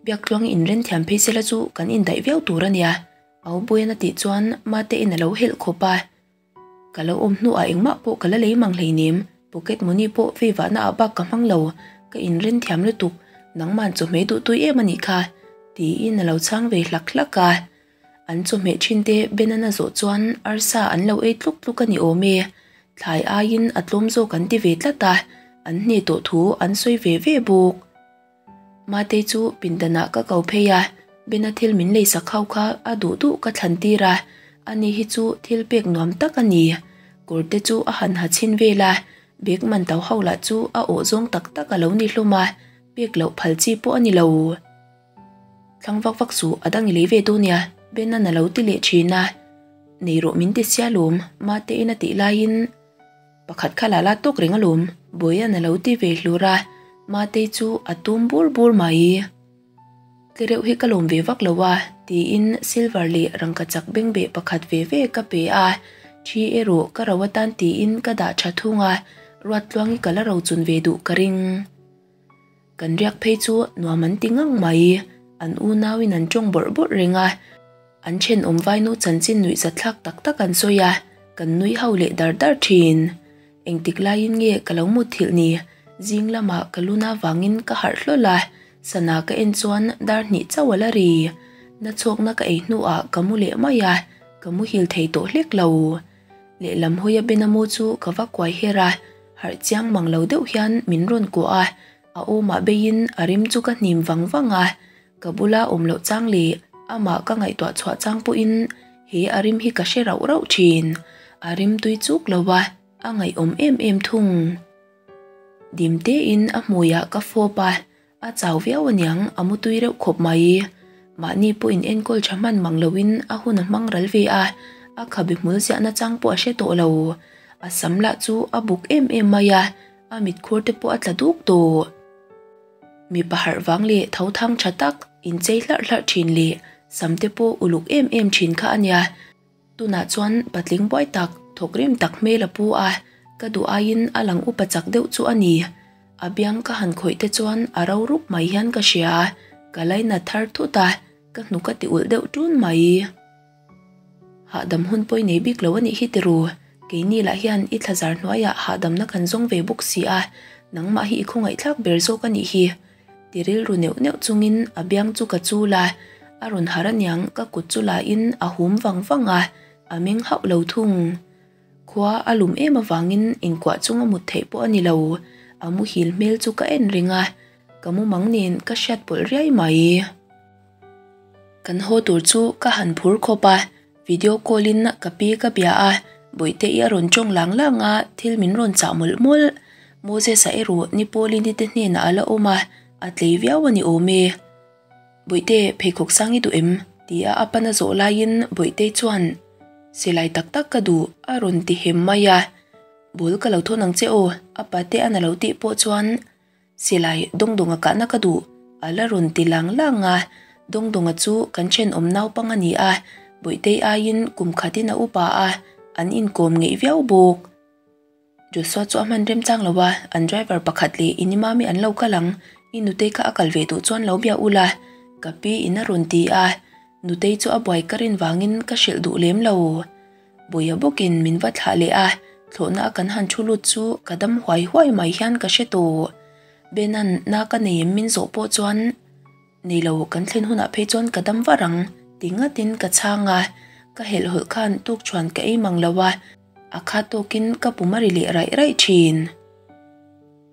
Biaktluang inren thiam phei sela chu kan indaih viau tur a nia, Au Bawia'n a tih chuan Matein a lo helh khawp a. Ka lo awm hnuah engmah pawh ka la lei mang hleinem, pocket money pawh vei vahna ah bak ka hmang lo, ka inren thiam lutuk, nangman chawhmeh duh tui em a nih kha, tiin a lo chhang ve hlak hlak a. An chawhmeh thin te Benan a zawh chuan arsa an lo ei tluk tluk a ni awm e, thlai aiin a tlawm zawk an ti ve tlat a, an hne tawh thu an sawi ve ve bawk. Matei chu pindanah ka ko phei a, Bena thil min leisak ho kha a duh duh ka thlan tir a, ani hi chu thil pek nuam tak a ni. Kawr te chu a han ha chhin vel a, bag man to ho lah chu a awh zawng tak tak a lo ni hlawm a, pek loh phal chi pawh a ni lo. Thlang vak vak suh, a dang i lei ve dawn nia, Bena'n a lo ti leh thin a. Nei rawh min ti sia lawm, Matein a tih laiin. Pakhat kha la la tawk reng alawm, Bawia'n a lo ti ve hlur a, Matei chu a tum bur bur mai. Tle reuh hi ka lawm ve vak lo a, tiin silver leh rangkachak bengbeh pakhat ve ve ka pe a, thi erawh ka ro atan tiin ka dah tha thung a, Ruattluangi ka la ro chun ve duh ka ring. Kan riak phei chu nuam an ti ngang mai, an unauin an tawng bawrh bawrh reng a, an thenawm vainu chanchin nuihzatthlak tak tak an sawi a, kan nui ho leh dar dar thin. Engtik laiin nge ka lo mutthilh ni? Zing lamah ka luna vangin ka harh hlawl a, sana ka en chuan dar hnih chauh a la ri. Nachhawkna ka ei hnuah ka mu leh mai a, ka muhil thei tawh hlek lo. Lehlam hawia Benamu chu ka va kuai her a, harh chiang mang lo deuh hian min rawn kuah a, a awmah beiin a rim chu ka hnim vang vang a, ka bula awm loh chang leh amah ka ngaihtuah chhuah chang pawhin he a rim hi ka hre rauh rauh thin. A rim tui chuk lo a, a ngaihawm em em thung. Dim tein a hmuiah ka fawp a, A chau viau aniang, a mutui reuh khawp mai. Mahni pawh in enkawl tha hman mang loin a hun a hmang ral ve a, a khabe hmul ziahna chang pawh a hre tawh lo. A sam lah chu a buk em em mai a, a mitkhur te pawh a tla duk tawh. Mipa harh vang leh tho thang tha tak, inchei hlarh hlarh thin leh sam te pawh uluk em em thin kha a nia. Tunah chuan patling buai tak, thawk rim tak hmel a pu a, ka duh aiin a lang upa chak deuh chu a ni. A biang ka han khawih te chuan a ro rup mai hian ka hria a, ka lainat thar thut a, ka hnuk a ti ulh deuh ṭun mai. Hahdam hun pawi nei bik lo a nih hi ti ru, keini lah hian i thlazar hnuaiah hahdamna kan zawng ve bawk si a, nangmah hi i khawngaihthlak ber zawk a nih hi. Ti rilru neuh neuh chungin a biang chu ka chul a, a rawn har aniang ka kut chu lahin a hum vang vang a, a meng hauh lo thung. Khua a lum em avangin inkuah chunga mut theih pawh a ni lo, a muhil hmel chu ka en reng a, Ka mumang nen ka hriat pawlh riai mai. Kan haw tur chu ka han phur khawp a, video call in ka pi ka bia a, Bawihte i a rawn tawng lang lang a, thil min rawn chah mawlh mawlh. Moses-a erawh ni Pauline-i te hnenah a la awm a, a tlei viau a ni awm e. Bawihte, pheikhawk sang i duh em? tia a pan a zawh laiin Bawihtei chuan, Silai tak tak ka duh, a rawn ti hem mai a. Ball ka lo thawn ang che aw, a pate an a lo tih pawh chuan, Silai Dawngdawnga kahna ka duh, a la rawn ti lang lang a. Dawngdawnga chu kan thenawm naupang a ni a, Bawihtei aiin kum khatin a upa a, an inkawm ngeih viau bawk. Joshua chu a hman remchang lo a, an driver pakhat leh i nimami an lo kal ang, i nutei kha a kal ve duh chuan lo bia ula, ka pi in a rawn ti a, nutei chu a buai ka rin vangin ka hrilh duh lem lo. Buia bawkin min va thlah leh a, thlawhna a kan han thu lut chu ka dam huai huai mai hian ka hre tawh. Benan na ka nei em min zawh pawh chuan Nei lo, kan thlen hunah phei chuan ka dam var ang, ti ngatin ka chhang a. Ka helhhawlh khan tukṭhuan ka ei mang lo a, a kha tawkin ka pum a ri leh raih raih ṭhin.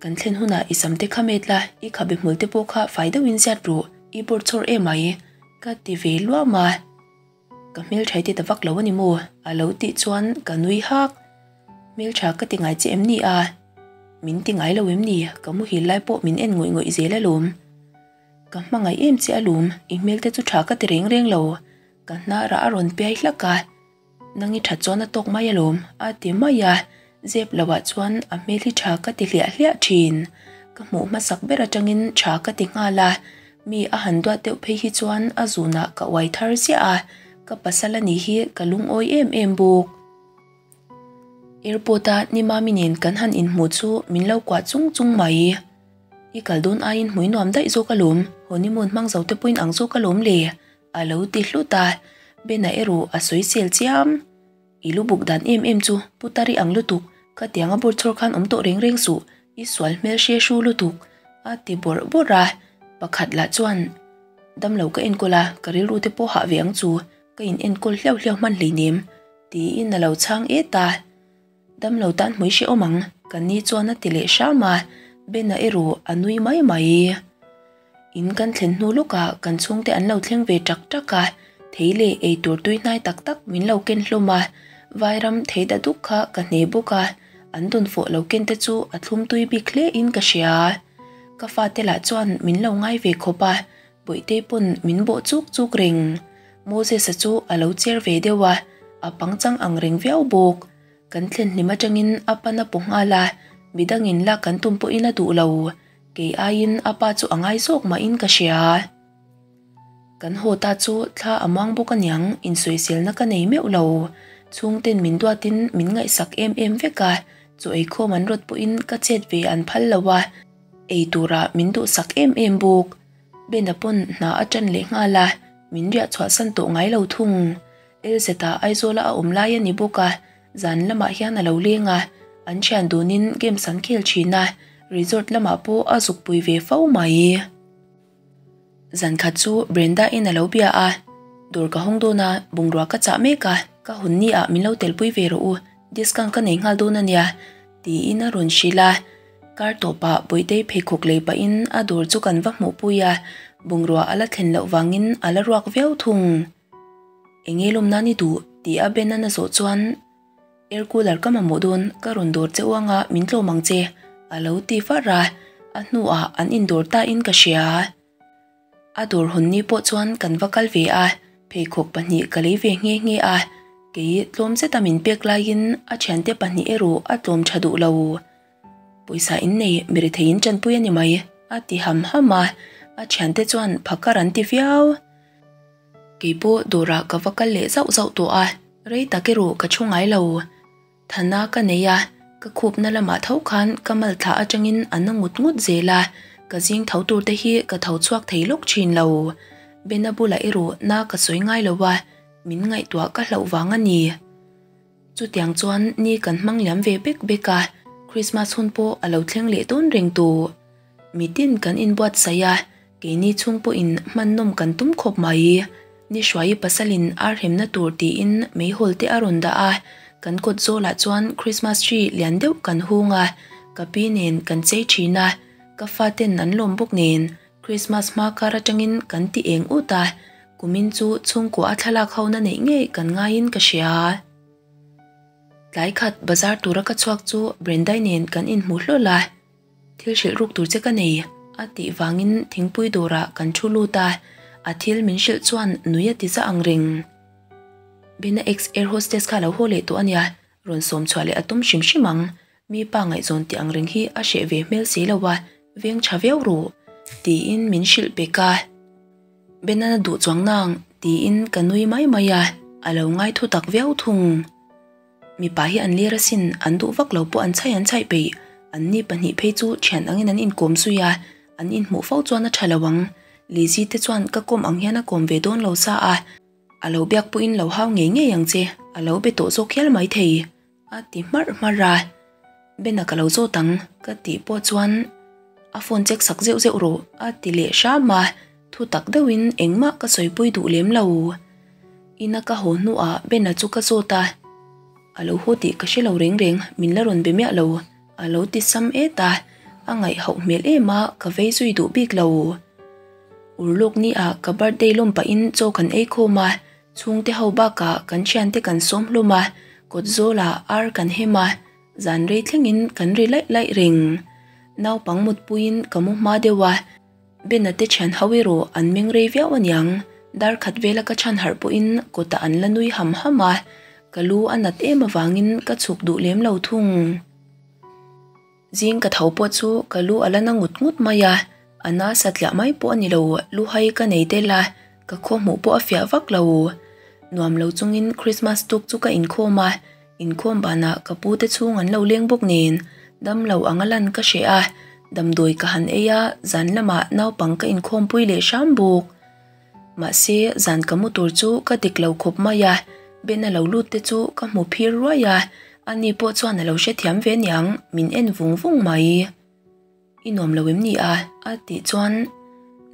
Kan thlen hunah i sam te kha met la, i khabe hmul te pawh kha fai deuhin ziat rawh, i bawr chhawr em ai, ka ti ve luam a. Ka hmelṭha i ti ta vak lo a ni maw? A lo tih chuan ka nui hak. Hmelṭha ka ti ngai che em ni a? Min ti ngai lo em ni? Ka muhil lai pawh min en ngawih ngawih zel alawm. Ka hmangaih em che alawm, i hmel te chu ṭha ka ti reng reng lo. Ka hnarah a rawn piai hlak a. Nang i ṭhat chuan a tawk mai alawm, a ti mai a. Zep loah chuan a hmel hi ṭha ka ti hliah hliah ṭhin. Ka hmuh hmasak ber aṭangin ṭha ka ti nghal a, mi a han duat deuh phei hi chuan a zunah ka uai thar ziah a, ka pasal a nih hi ka lungawi em em bawk. Airport-a Nimami nen kan han inhmuh chu min lo kuah chung chung mai. I kal dawn aiin hmui nuam daih zawk alawm, honeymoon hmang zo te pawhin ang zawk alawm le, a lo ti hlut a, Bena erawh a sawisel chiam. I lu buk dan em em chu Putari ang lutuk, khatiang a bawrchhawr khan awm tawh reng reng suh, i sual hmel hre hru lutuk, a ti bawrh bawrh a. Pakhat lah chuan, Damlo ka enkawl a, ka rilru te pawh hah ve ang chu, ka in enkawl hliau hliau hman hleinem, tiin a lo chhang et a. Damlo tan hmui hrehawm ang, ka ni chuan a ti leh hram a, Bena erawh a nui mai mai. In kan thlen hnu lawkah kan chhungte an lo thleng ve tak tak a, thei leh eitur tui hnai tak tak min lo ken hlawm a, vairam thei da duk kha ka hne bawk a, an dawnfawh lo ken te chu a thlum tui bik hle in ka hria. Ka fate lah chuan min lo ngai ve khawp a, Bawihtei pawn min bawh chuk chuk reng. Moses-a chu a lo cher ve deuh a, a pangchang ang reng viau bawk. Kan thlen hlim atangin a pan a paw nghal a, midangin lak kan tum pawhin a duh lo. Kei aiin a pa chu a ngai zawk mahin ka hria. Kan haw ta chu thla a muang bawk aniang, insawiselna ka nei meuh lo. Chhungten min duatin min ngaihsak em em vek a, chaw eikhawm an rawt pawhin ka chet ve an phal lo a, ei tura min duhsak em em bawk. Bena pawn hna a ṭan leh nghal a, min riah chhuahsan tawh ngai lo thung. Elzeta Aizawla a awm lai a ni bawk a, zan lamah hian a lo leng a, an thian dunin games an khel thin a, resort lamah pawh a zuk pui ve fo mai. Zan khat chu Brenda in a lo bia a, dawr ka hawng dawn a, bungrua ka chah mek a, ka hawn ni ah min lo telpui ve rawh u, discount ka nei nghal dawn a nia, tiin a rawn hrilh a. Kar tawpah Bawihtei pheikhawk lei pahin a dawr chu kan va hmuhpui a, bungrua a la thlen loh vangin a la ruak viau thung. Enge lawm nan i duh? Tih a Ben-a'n a zawh chuan, Air cooler ka mamawh dawn, ka rawn dawr che u anga min tlawm ang che, a lo ti far a, a hnuah an indawr ta in ka hria. A dawr hawn ni pawh chuan kan va kal ve a, pheikhawk pahnih ka lei ve nghe nghe a, kei tlawm zeta min pek laiin a thiante pahnih erawh a tlawm tha duh lo. Pawisa in nei mi rethei in tanpui a ni mai, a ti ham ham a, a thiante chuan phakar an ti viau. Keipawh dawrah ka va kal leh zauh zauh tawh a, rei tak erawh ka thu ngai lo. Thana ka nei a, ka khupna lamah tho khan ka mal thlah atangin a na ngut ngut zel a, ka zing tho tur te hi ka tho chhuak thei lawk thin lo. Bena bulah erawh na ka sawi ngai lo a, min ngaihtuah ka hlauh vang a ni. Chutiang chuan ni kan hmang liam ve bek bek a, Christmas hun pawh a lo thleng leh dawn reng tawh. Mitin kan inbuatsaih a, keini chhung pawhin hman nawm kan tum khawp mai. Ni Hruaii pasalin ar hemna tur tiin meihawl te a rawn dah a, kan kawt zawlah chuan Christmas tree lian deuh kan hung a, ka pi nen kan chei thin a. Ka faten an lawm bawk nen Krismas hma kar atangin kan ti eng ut a, kumin chu chhungkua a thlalak ho na neih ngei kan ngaiin ka hria. Tlai khat bazar tura ka chhuak chu Brendai nen kan inhmu hlawl a, Thil hrilh ruk tur che ka nei a tih vangin thingpui dawrah kan thu lut a, a thil min hrilh chuan nui a ti za ang reng. Bena ex air hostess kha lo haw leh tawh a nia, rawn sawm chhuah leh a tum hrim hrim ang. Mi pa ngaihzawn tih ang reng hi a hreh ve hmel si lo a, veng tha viau ru, tiin min hrilh pek a. Benan a duh chuang nang, tiin ka nui mai mai a, a lo ngai thu tak viau thung. Mipa hi an lir asin, an duh vak lo pawh an chhaih an chhaih peih. An ni pahnih phei chu thian angin an inkawm zui a, an inhmuh fo chuan a tha lo ang. Lizzy te chuan ka kawm ang hian a kawm ve dawn lo sa a, a lo biak pawhin lo hau ngei ngei ang che, a lo be tawh zawk hial maithei. A ti hmarh hmarh a, Bena ka lo zawt ang ka tih pawh chuan a phone check sak zeuh zeuh rawh a ti leh hram a, thu tak deuhin engmah ka sawipui duh lem lo. Ina ka haw hnuah Bena chu ka zawt a, a lo haw tih ka hre lo reng reng, min la rawn be miah lo, a lo ti sam et a, a ngaih hauh hmel em a, ka vei zui duh bik lo. Urlawk ni ah ka birthday lawm pahin chaw kan ei khawm a, Chhungte ho bakah kan thiante kan sawm hlawm a, kawt zawlah ar kan hem a, zan rei thlengin kan ri laih laih reng. Naupang mutpuiin ka mu hma deuh a, Bena te thian ho erawh an meng rei viau aniang, dar khat vela ka chhan harh pawhin kawtah an la nui ham ham a, ka lu a nat em avangin ka chhuk duh lem lo thung. Zing ka tho pawh chu ka lu a la na ngut ngut mai a, a na satliah mai pawh a ni lo, lu hai ka nei tel a, ka khaw hmuh pawh a fiah vak lo. Nuam lo chungin Christmas tuk chu ka inkhawm a, inkhawm banah ka pu te chhung an lo leng bawk nen, dam lo anga lan ka hreh a, damdawi ka han ei a, zan lamah naupang ka inkhawmpui leh hram bawk. Mahse, zan ka mu tur chu ka dik lo khawp mai a, Ben a lo lut te chu ka hmu phir ruai a, ani pawh chuan a lo hrethiam ve niang, min en vung vung mai. I nuam lo em ni a? a tih chuan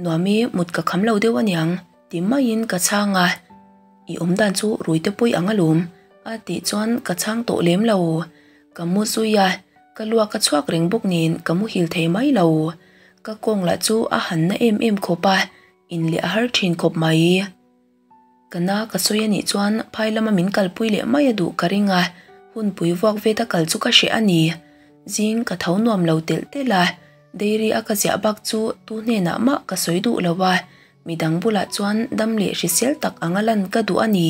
Nuam i mut ka kham lo deuh aniang ti maiin ka chhang a, I awm dan chu rui te pawi ang alawm a tih chuan ka chhang tawh lem lo. Ka mu zui a, ka luak a chhuak reng bawk nen ka muhil thei mai lo. Ka kawng lah chu a han na em em khawp a, In leh a har thin khawp mai. Ka na ka sawi a nih chuan phai lama min kalpui leh mai a duh ka ring a, hunpui vuak vet a kal chu ka hreh a ni. Zing ka tho nuam lo telh telh a, dairy a ka ziah bak chu tu hnenah mah ka sawi duh lo a, midang bulah chuan dam leh hrisel tak anga lan ka duh a ni.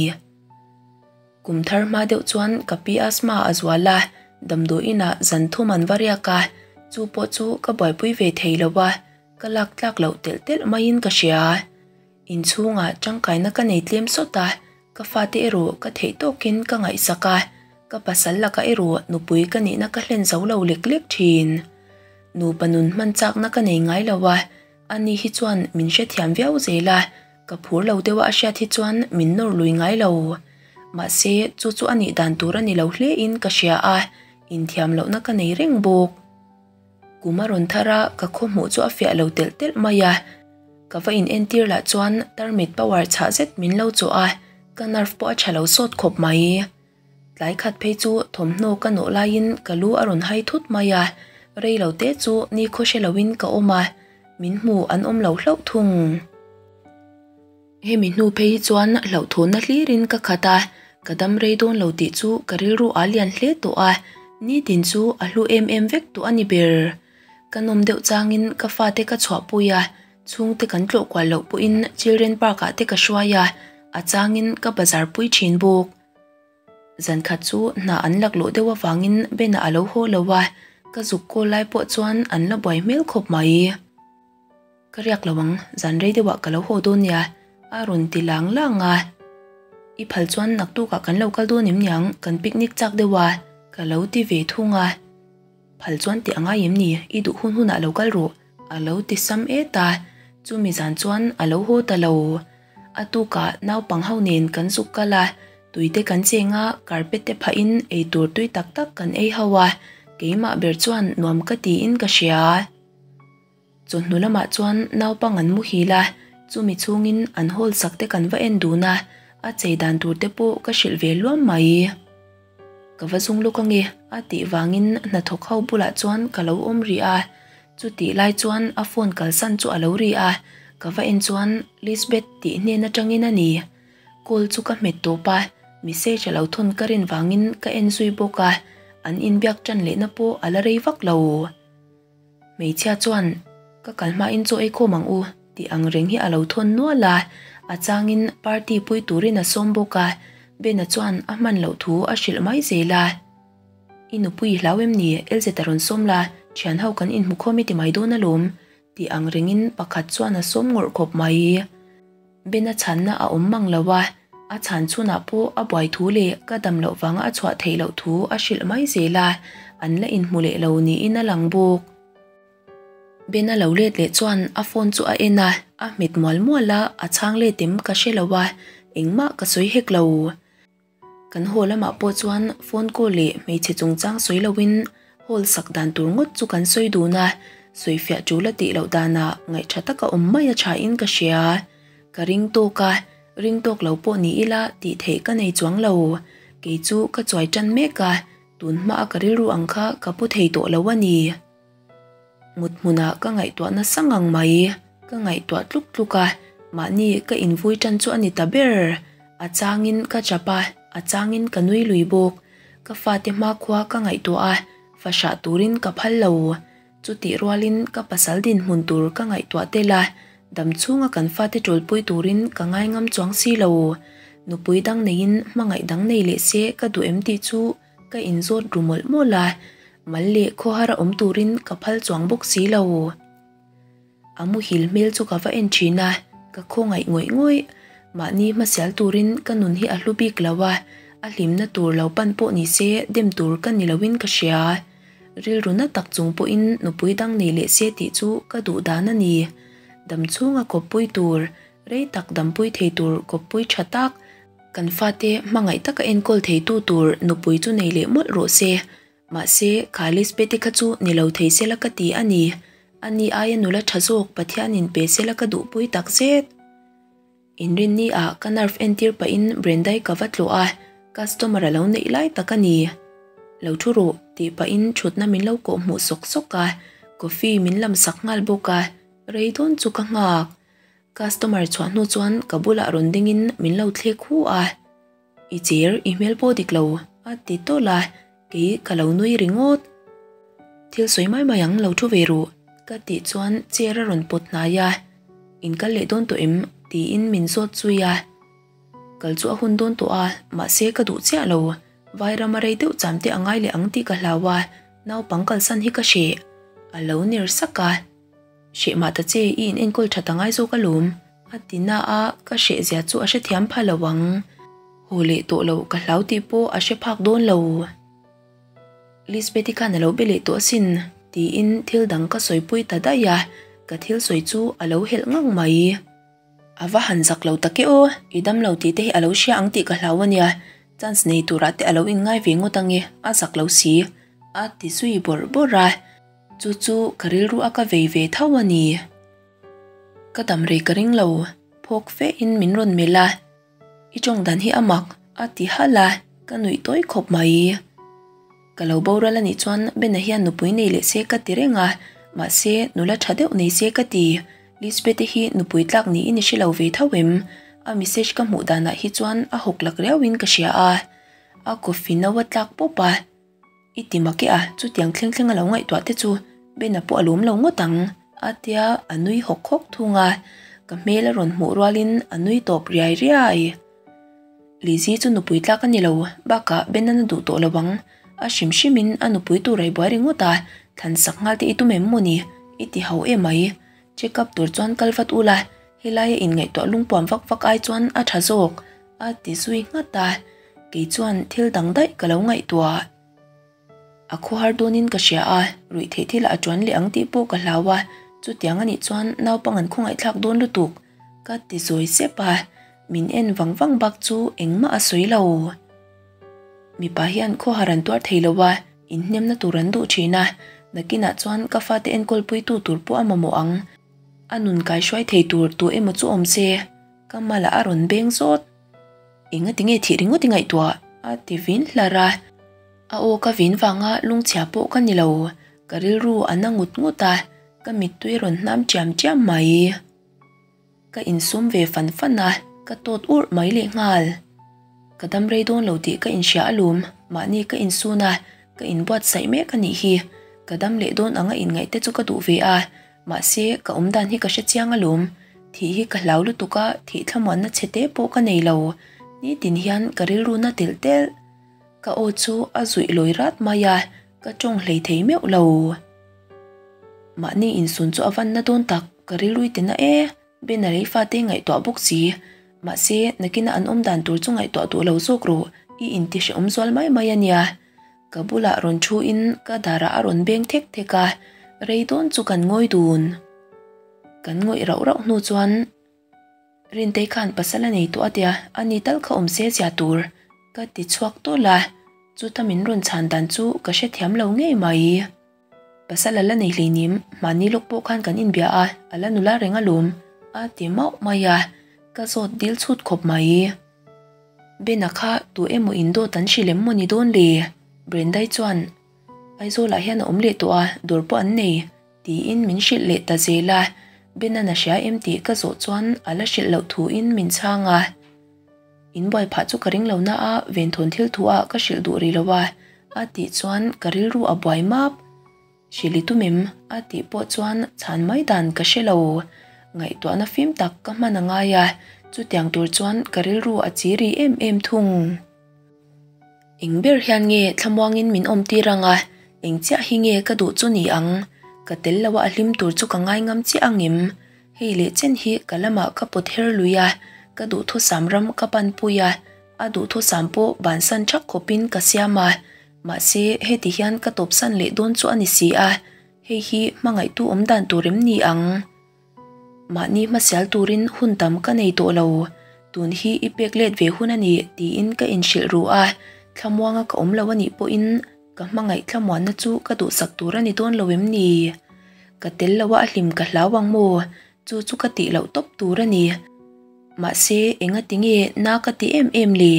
Kum thar hma deuh chuan ka pi asthma a zual a, damdawiinah zan thum an va riak a, chu pawh chu ka buaipui ve thei lo a, Ka lak tlak loh telh telh maiin ka hria. Inchhungah tangkaina ka nei tlem sawt a, ka fate erawh ka theih tawkin ka ngaihsak a, ka pasal lakah erawh nupui ka nihna ka hlen zo lo lek lek thin. Nupa nun hman chakna ka nei ngai lo a, ani hi chuan min hrethiam viau zel a, ka phur lo deuha a hriat hi chuan min nawr lui ngai lo. Mahse, chu chu a nih dan tur a ni lo hlein ka hria a, inthiam lohna ka nei reng bawk. Kum a rawn thar a, ka khaw hmuh chu a fiah lo telh telh mai a. Ka va in entir lah chuan tarmit power chhah zet min lo chawh a, ka nerve pawh a tha lo sawt khawp mai. Tlai khat phei chu thawmhnaw ka nawh laiin ka lu a rawn hai thut mai a, rei lo te chu ni khaw hre loin ka awm a, min hmu an awm lo hlauh thung. Hemi hnu phei hi chuan hlauhthawnna hlirin ka khat a, ka dam rei dawn lo tih chu ka rilru a lian hle tawh a, nitin chu a hlu em em vek tawh a ni ber. Ka nawm deuh changin ka fate ka chhuahpui a, chhungte kan tlawh kual loh pawhin Children Park ah te ka hruai a, a changin ka bazar pui thin bawk. Zan khat chu hna an laklawh deuh avangin Ben-a a lo haw lo a, ka zuk kawl lai pawh chuan an la buai hmel khawp mai. Ka riak lo ang, zan rei deuhah ka lo haw dawn nia, a rawn ti lang lang a. I phal chuan naktukah kan lo kal dawn em niang, kan picnic chak deuh a, ka lo ti ve thung a. Phal chuan tih a ngai em ni, i duh hun hunah lo kal rawh, a lo ti sam et a. Chumi zan chuan a lo haw ta lo. A tukah naupang ho nen kan zuk kal a, tui te kan cheng a, carpet te phahin eitur tui tak tak kan ei ho a, keimah ber chuan nuam ka tiin ka hria. Chawhnu lamah chuan naupang an muhil a, chumi chhungin an hall sak te kan va en dun a, a chei dan tur te pawh ka hrilh ve luam mai. Ka va zung lawk ange a tih vangin hnathawk ho bulah chuan ka lo awm rih a, Chutih lai chuan a phone kalsan chu a lo ri a, ka va en chuan Lisbeth tih hnen atangin a ni. Call chu ka hmet tawp a, message a lo thawn ka rin vangin ka en zui bawk a, an inbiak tan lehna pawh a la rei vak lo. Hmeichhia chuan, Ka kal hmain chaw ei khawm ang u, tih ang reng hi a lo thawn nual a, a changin party pui turin a sawm bawk a, Bena chuan a hman loh thu a hrilh mai zel a. I nupui i hlau em ni? Elzet a rawn sawm la, thian ho kan inhmu khawm i ti mai dawn alawm, tih ang rengin pakhat chuan a sawm ngawrh khawp mai. Bena chhanna a awm mang lo a, a chhan chhunah pawh a buai thu leh ka dam loh vanga a chhuah theih loh thu a hrilh mai zel a, an la inhmu leh lo niin a lang bawk. Bena lo let leh chuan a phone chu a en a, a hmet mual mual a, a chhang let em ka hre lo a, engmah ka sawi hek lo. Kan haw lamah pawh chuan phone call leh hmeichhe chungchang sawi loin hall sak dan tur ngawt chu kan sawi dun a, sawifiah tul a tih loh danah ngaih tha taka awm mai a thain ka hria. Ka ring tawk a, ring tawk lo pawh ni ila tih theih ka nei chuang lo. Kei chu ka chuai tan mek a, tun hmaa ka rilru ang kha ka pu thei tawh lo a ni. Mut hmunah ka ngaihtuah nasa ngang mai. Ka ngaihtuah tluk tluk a, mahni ka invui tan chu a ni ta ber. A changin ka chap a, a changin ka nui lui bawk. Ka fate hmakhua ka ngaihtuah a, fa hrah turin ka phal lo. Chutih rualin ka pasal dinhmun tur ka ngaihtuah tel a, dam chhunga kan fate tawlpui turin ka ngai ngam chuang si lo. Nupui dang neiin hmangaih dang nei leh se ka duh em tih chu Ka inzawt ru mawlh mawlh a, mal leh khawhar a awm turin ka phal chuang bawk si lo. A muhil hmel chu ka va en thin a, ka khawngaih ngawih ngawih. Mahni hmasial turin ka nun hi a hlu bik lo a, a hlimna tur lo pan pawh ni se dem tur ka ni loin ka hria. Rilru na tak chung pawhin nupui dang nei leh se tih chu ka duh dan a ni. Dam chhunga kawppui tur, rei tak dampui thei tur kawppui tha tak, Kan fate hmangaih taka enkawl theitu tur nupui chu nei leh mawlh rawh se. Mahse, kha Lisbeth-i kha chu ni lo thei sela ka ti a ni. Ani aia nula tha zawk Pathianin pe sela ka duhpui tak zet. Inrinni ah ka nerve entir pahin Brenda-i ka va tlawh a, customer a lo neih lai tak a ni. Lo thu rawh tih pahin thutna min lo kawh hmuh sawk sawk a, coffee min lam sak nghal bawk a, rei dawn chu ka nghak. Customer chhuah hnu chuan ka bulah rawn dingin min lo thlek hu a, I cher, i hmel pawh dik lo, a ti tawlh a, kei ka lo nui ringawt. Thil sawi mai mai ang lo thu ve ruh, ka tih chuan chair a rawn pawt hnai a, In kal leh dawn tawh em? tiin min zawt zui a. Kal chu a hun dawn tawh a, mahse ka duh chiah lo, Vairam a rei deuh cham te a ngai leh ang tih ka hlau a, naupang kalsan hi ka hreh, a lo ner sak a. Hreh mah ta che, i in enkawl that a ngai zawk alawm, a ti na a, ka hreh zia chu a hrethiam pha lo ang. Haw leh tawh loh ka hlau tih pawh a hre phak dawn lo. Lisbeth-i khan a lo be leh tawh asin, tiin thil dang ka sawipui ta daih a, ka thil sawi chu a lo helh ngang mai. A va han zak lo tak e aw, i dam lo tih te hi a lo hria ang tih ka hlau a nia, chance nei turah te a lo inngai ve ngawt ang e, a zak lo si, a ti zui bawrh bawrh a. Chu chu ka rilru a ka vei ve tho a ni. Ka dam rei ka ring lo, phawk fe in min rawn melh a, I tawng dan hi a mak a ti halh a, ka nuih tawi khawp mai. Ka lo boral a nih chuan Bena hian nupui nei leh se ka ti reng a, mahse nula tha deuh nei se ka ti. Lisbeth-i hi nupui tlak niin i hre lo ve tho em? A message ka hmuh danah hi chuan a hawk lak riauin ka hria a, a coffee no a tlak pawp a. I ti mak e a, chutiang thleng thleng a lo ngaihtuah te chu Bena pawh a lawm lo ngawt ang, a tia a nui hawk hawk thung a, ka hmel a rawn hmuh rualin a nui tawp riai riai. Lizzy chu nupui tlak a ni lo, bakah Benan a duh tawh lo ang, a hrim hrimin a nupui tur a i buai ringawt a, thlan sak nghal te i tum em maw ni? I ti ho em mai, check up tur chuan kal vat ula, helaia inngaihtuah lungpuam vak vak ai chuan a tha zawk, a ti zui nghat a. Kei chuan thil dang daih ka lo ngaihtuah. A khuahar dawnin ka hria a, ruih theih thil a tuan leh ang tih pawh ka hlau a, chutiang a nih chuan naupang an khawngaihthlak dawn lutuk, ka ti zawi sep a, min en vang vang bak chu engmah a sawi lo. Mipa hian khawhar an tuar thei lo a, inhnemna tur an duh thin a, nakinah chuan ka fate enkawlpuitu tur pawh a mamawh ang, a nun kaihruai thei tur tu emaw chu awm se, ka malah a rawn beng zawt. Enga tinge thih ringawt i ngaihtuah? a ti vin hlar a. A aw ka vin vanga lungchhia pawh ka ni lo, ka rilru a na ngut ngut a. Ka mittui rawn hnam ṭiam ṭiam mai. Ka insum ve fan fan a, ka tawt urh mai lehnghal. Ka dam rei dawn lo tih ka inhria alawm, mahni ka insun a, ka inbuatsaih mek a nih hi. Ka dam leh dawn anga inngaih te chu ka duh ve a, mahse ka awm dan hi ka hre chiang alawm. Thih hi ka hlau lutuk a, thih thlamuanna chhe te pawh ka nei lo. Nitin hian ka rilru na telh telh. Ka aw chu a zuih lawi rat mai a, ka tawng hlei thei meuh lo. Mahni insun chu a van na dawn tak, ka rilrui ti na e, Ben a lei fate ngaihtuah bawk si. Mahse, nakina an awm dan tur chu ngaihtuah duh lo zawk rawh, i inti hrehawm zual mai mai a nia. Ka bulah rawn thu in ka darah a rawn beng thek thek a, rei dawn chu kan ngawi dun. Kan ngawih rauh rauh hnu chuan. Rintei khan pasal a nei tawh a tia, a ni tal kha awm se zia tur ka ti chhuak tawlh a, chuta min rawn chhan dan chu ka hrethiam lo ngei mai. Pasal a la nei hleinim, mahni lawk pawh khan kan inbia a, a la nula reng alawm a ti mauh mai a, ka zawt dil chhut khawp mai. Bena kha tu emaw in dawt an hrilh em maw ni dawn le? Brendai chuan Aizawlah hian a awm leh tawh a, dawr pawh an nei. Tiin min hrilh leh ta zel a, Benan a hria em tih ka zawh chuan a la hrilh loh thuin min chhang a. In buai phah chu ka ring lo na a, venthawn thil thu ah ka hrilh duh rih lo a, a tih chuan ka rilru a buai map. Hrilh i tum em? a tih pawh chuan chhan mai dan ka hre lo. Ngaihtuahna fim tak ka hman a ngai a, chutiang tur chuan ka rilru a chi ri em em thung. Eng ber hian nge thlamuangin min awm tir ang a, eng chiah hi nge ka duh chu ni ang? Ka tel lo a a hlim tur chu ka ngai ngam chiah ang em? Hei leh chen hi ka lamah ka pawt her lui a, ka duhthusam ram ka pan pui a, a duhthusam pawh bansan thak khawpin ka siam a, mahse heti hian ka tawpsan leh dawn chu a ni si a, hei hi hmangaihtu awm dan tur em ni ang? Mahni hmasial turin hun tam ka nei tawh lo, tun hi i pek let ve hun a ni tiin ka inhrilh ru a, thlamuanga ka awm lo a nih pawhin ka hmangaih thlamuanna chu ka duhsak tur a ni dawn lo em ni? Ka tel lo a a hlim ka hlau ang maw? Chu chu ka tih loh tawp tur a ni. Mahse, enga tinge na ka ti em em le?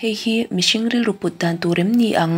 Hei hi mihring rilru put dan tur em ni ang?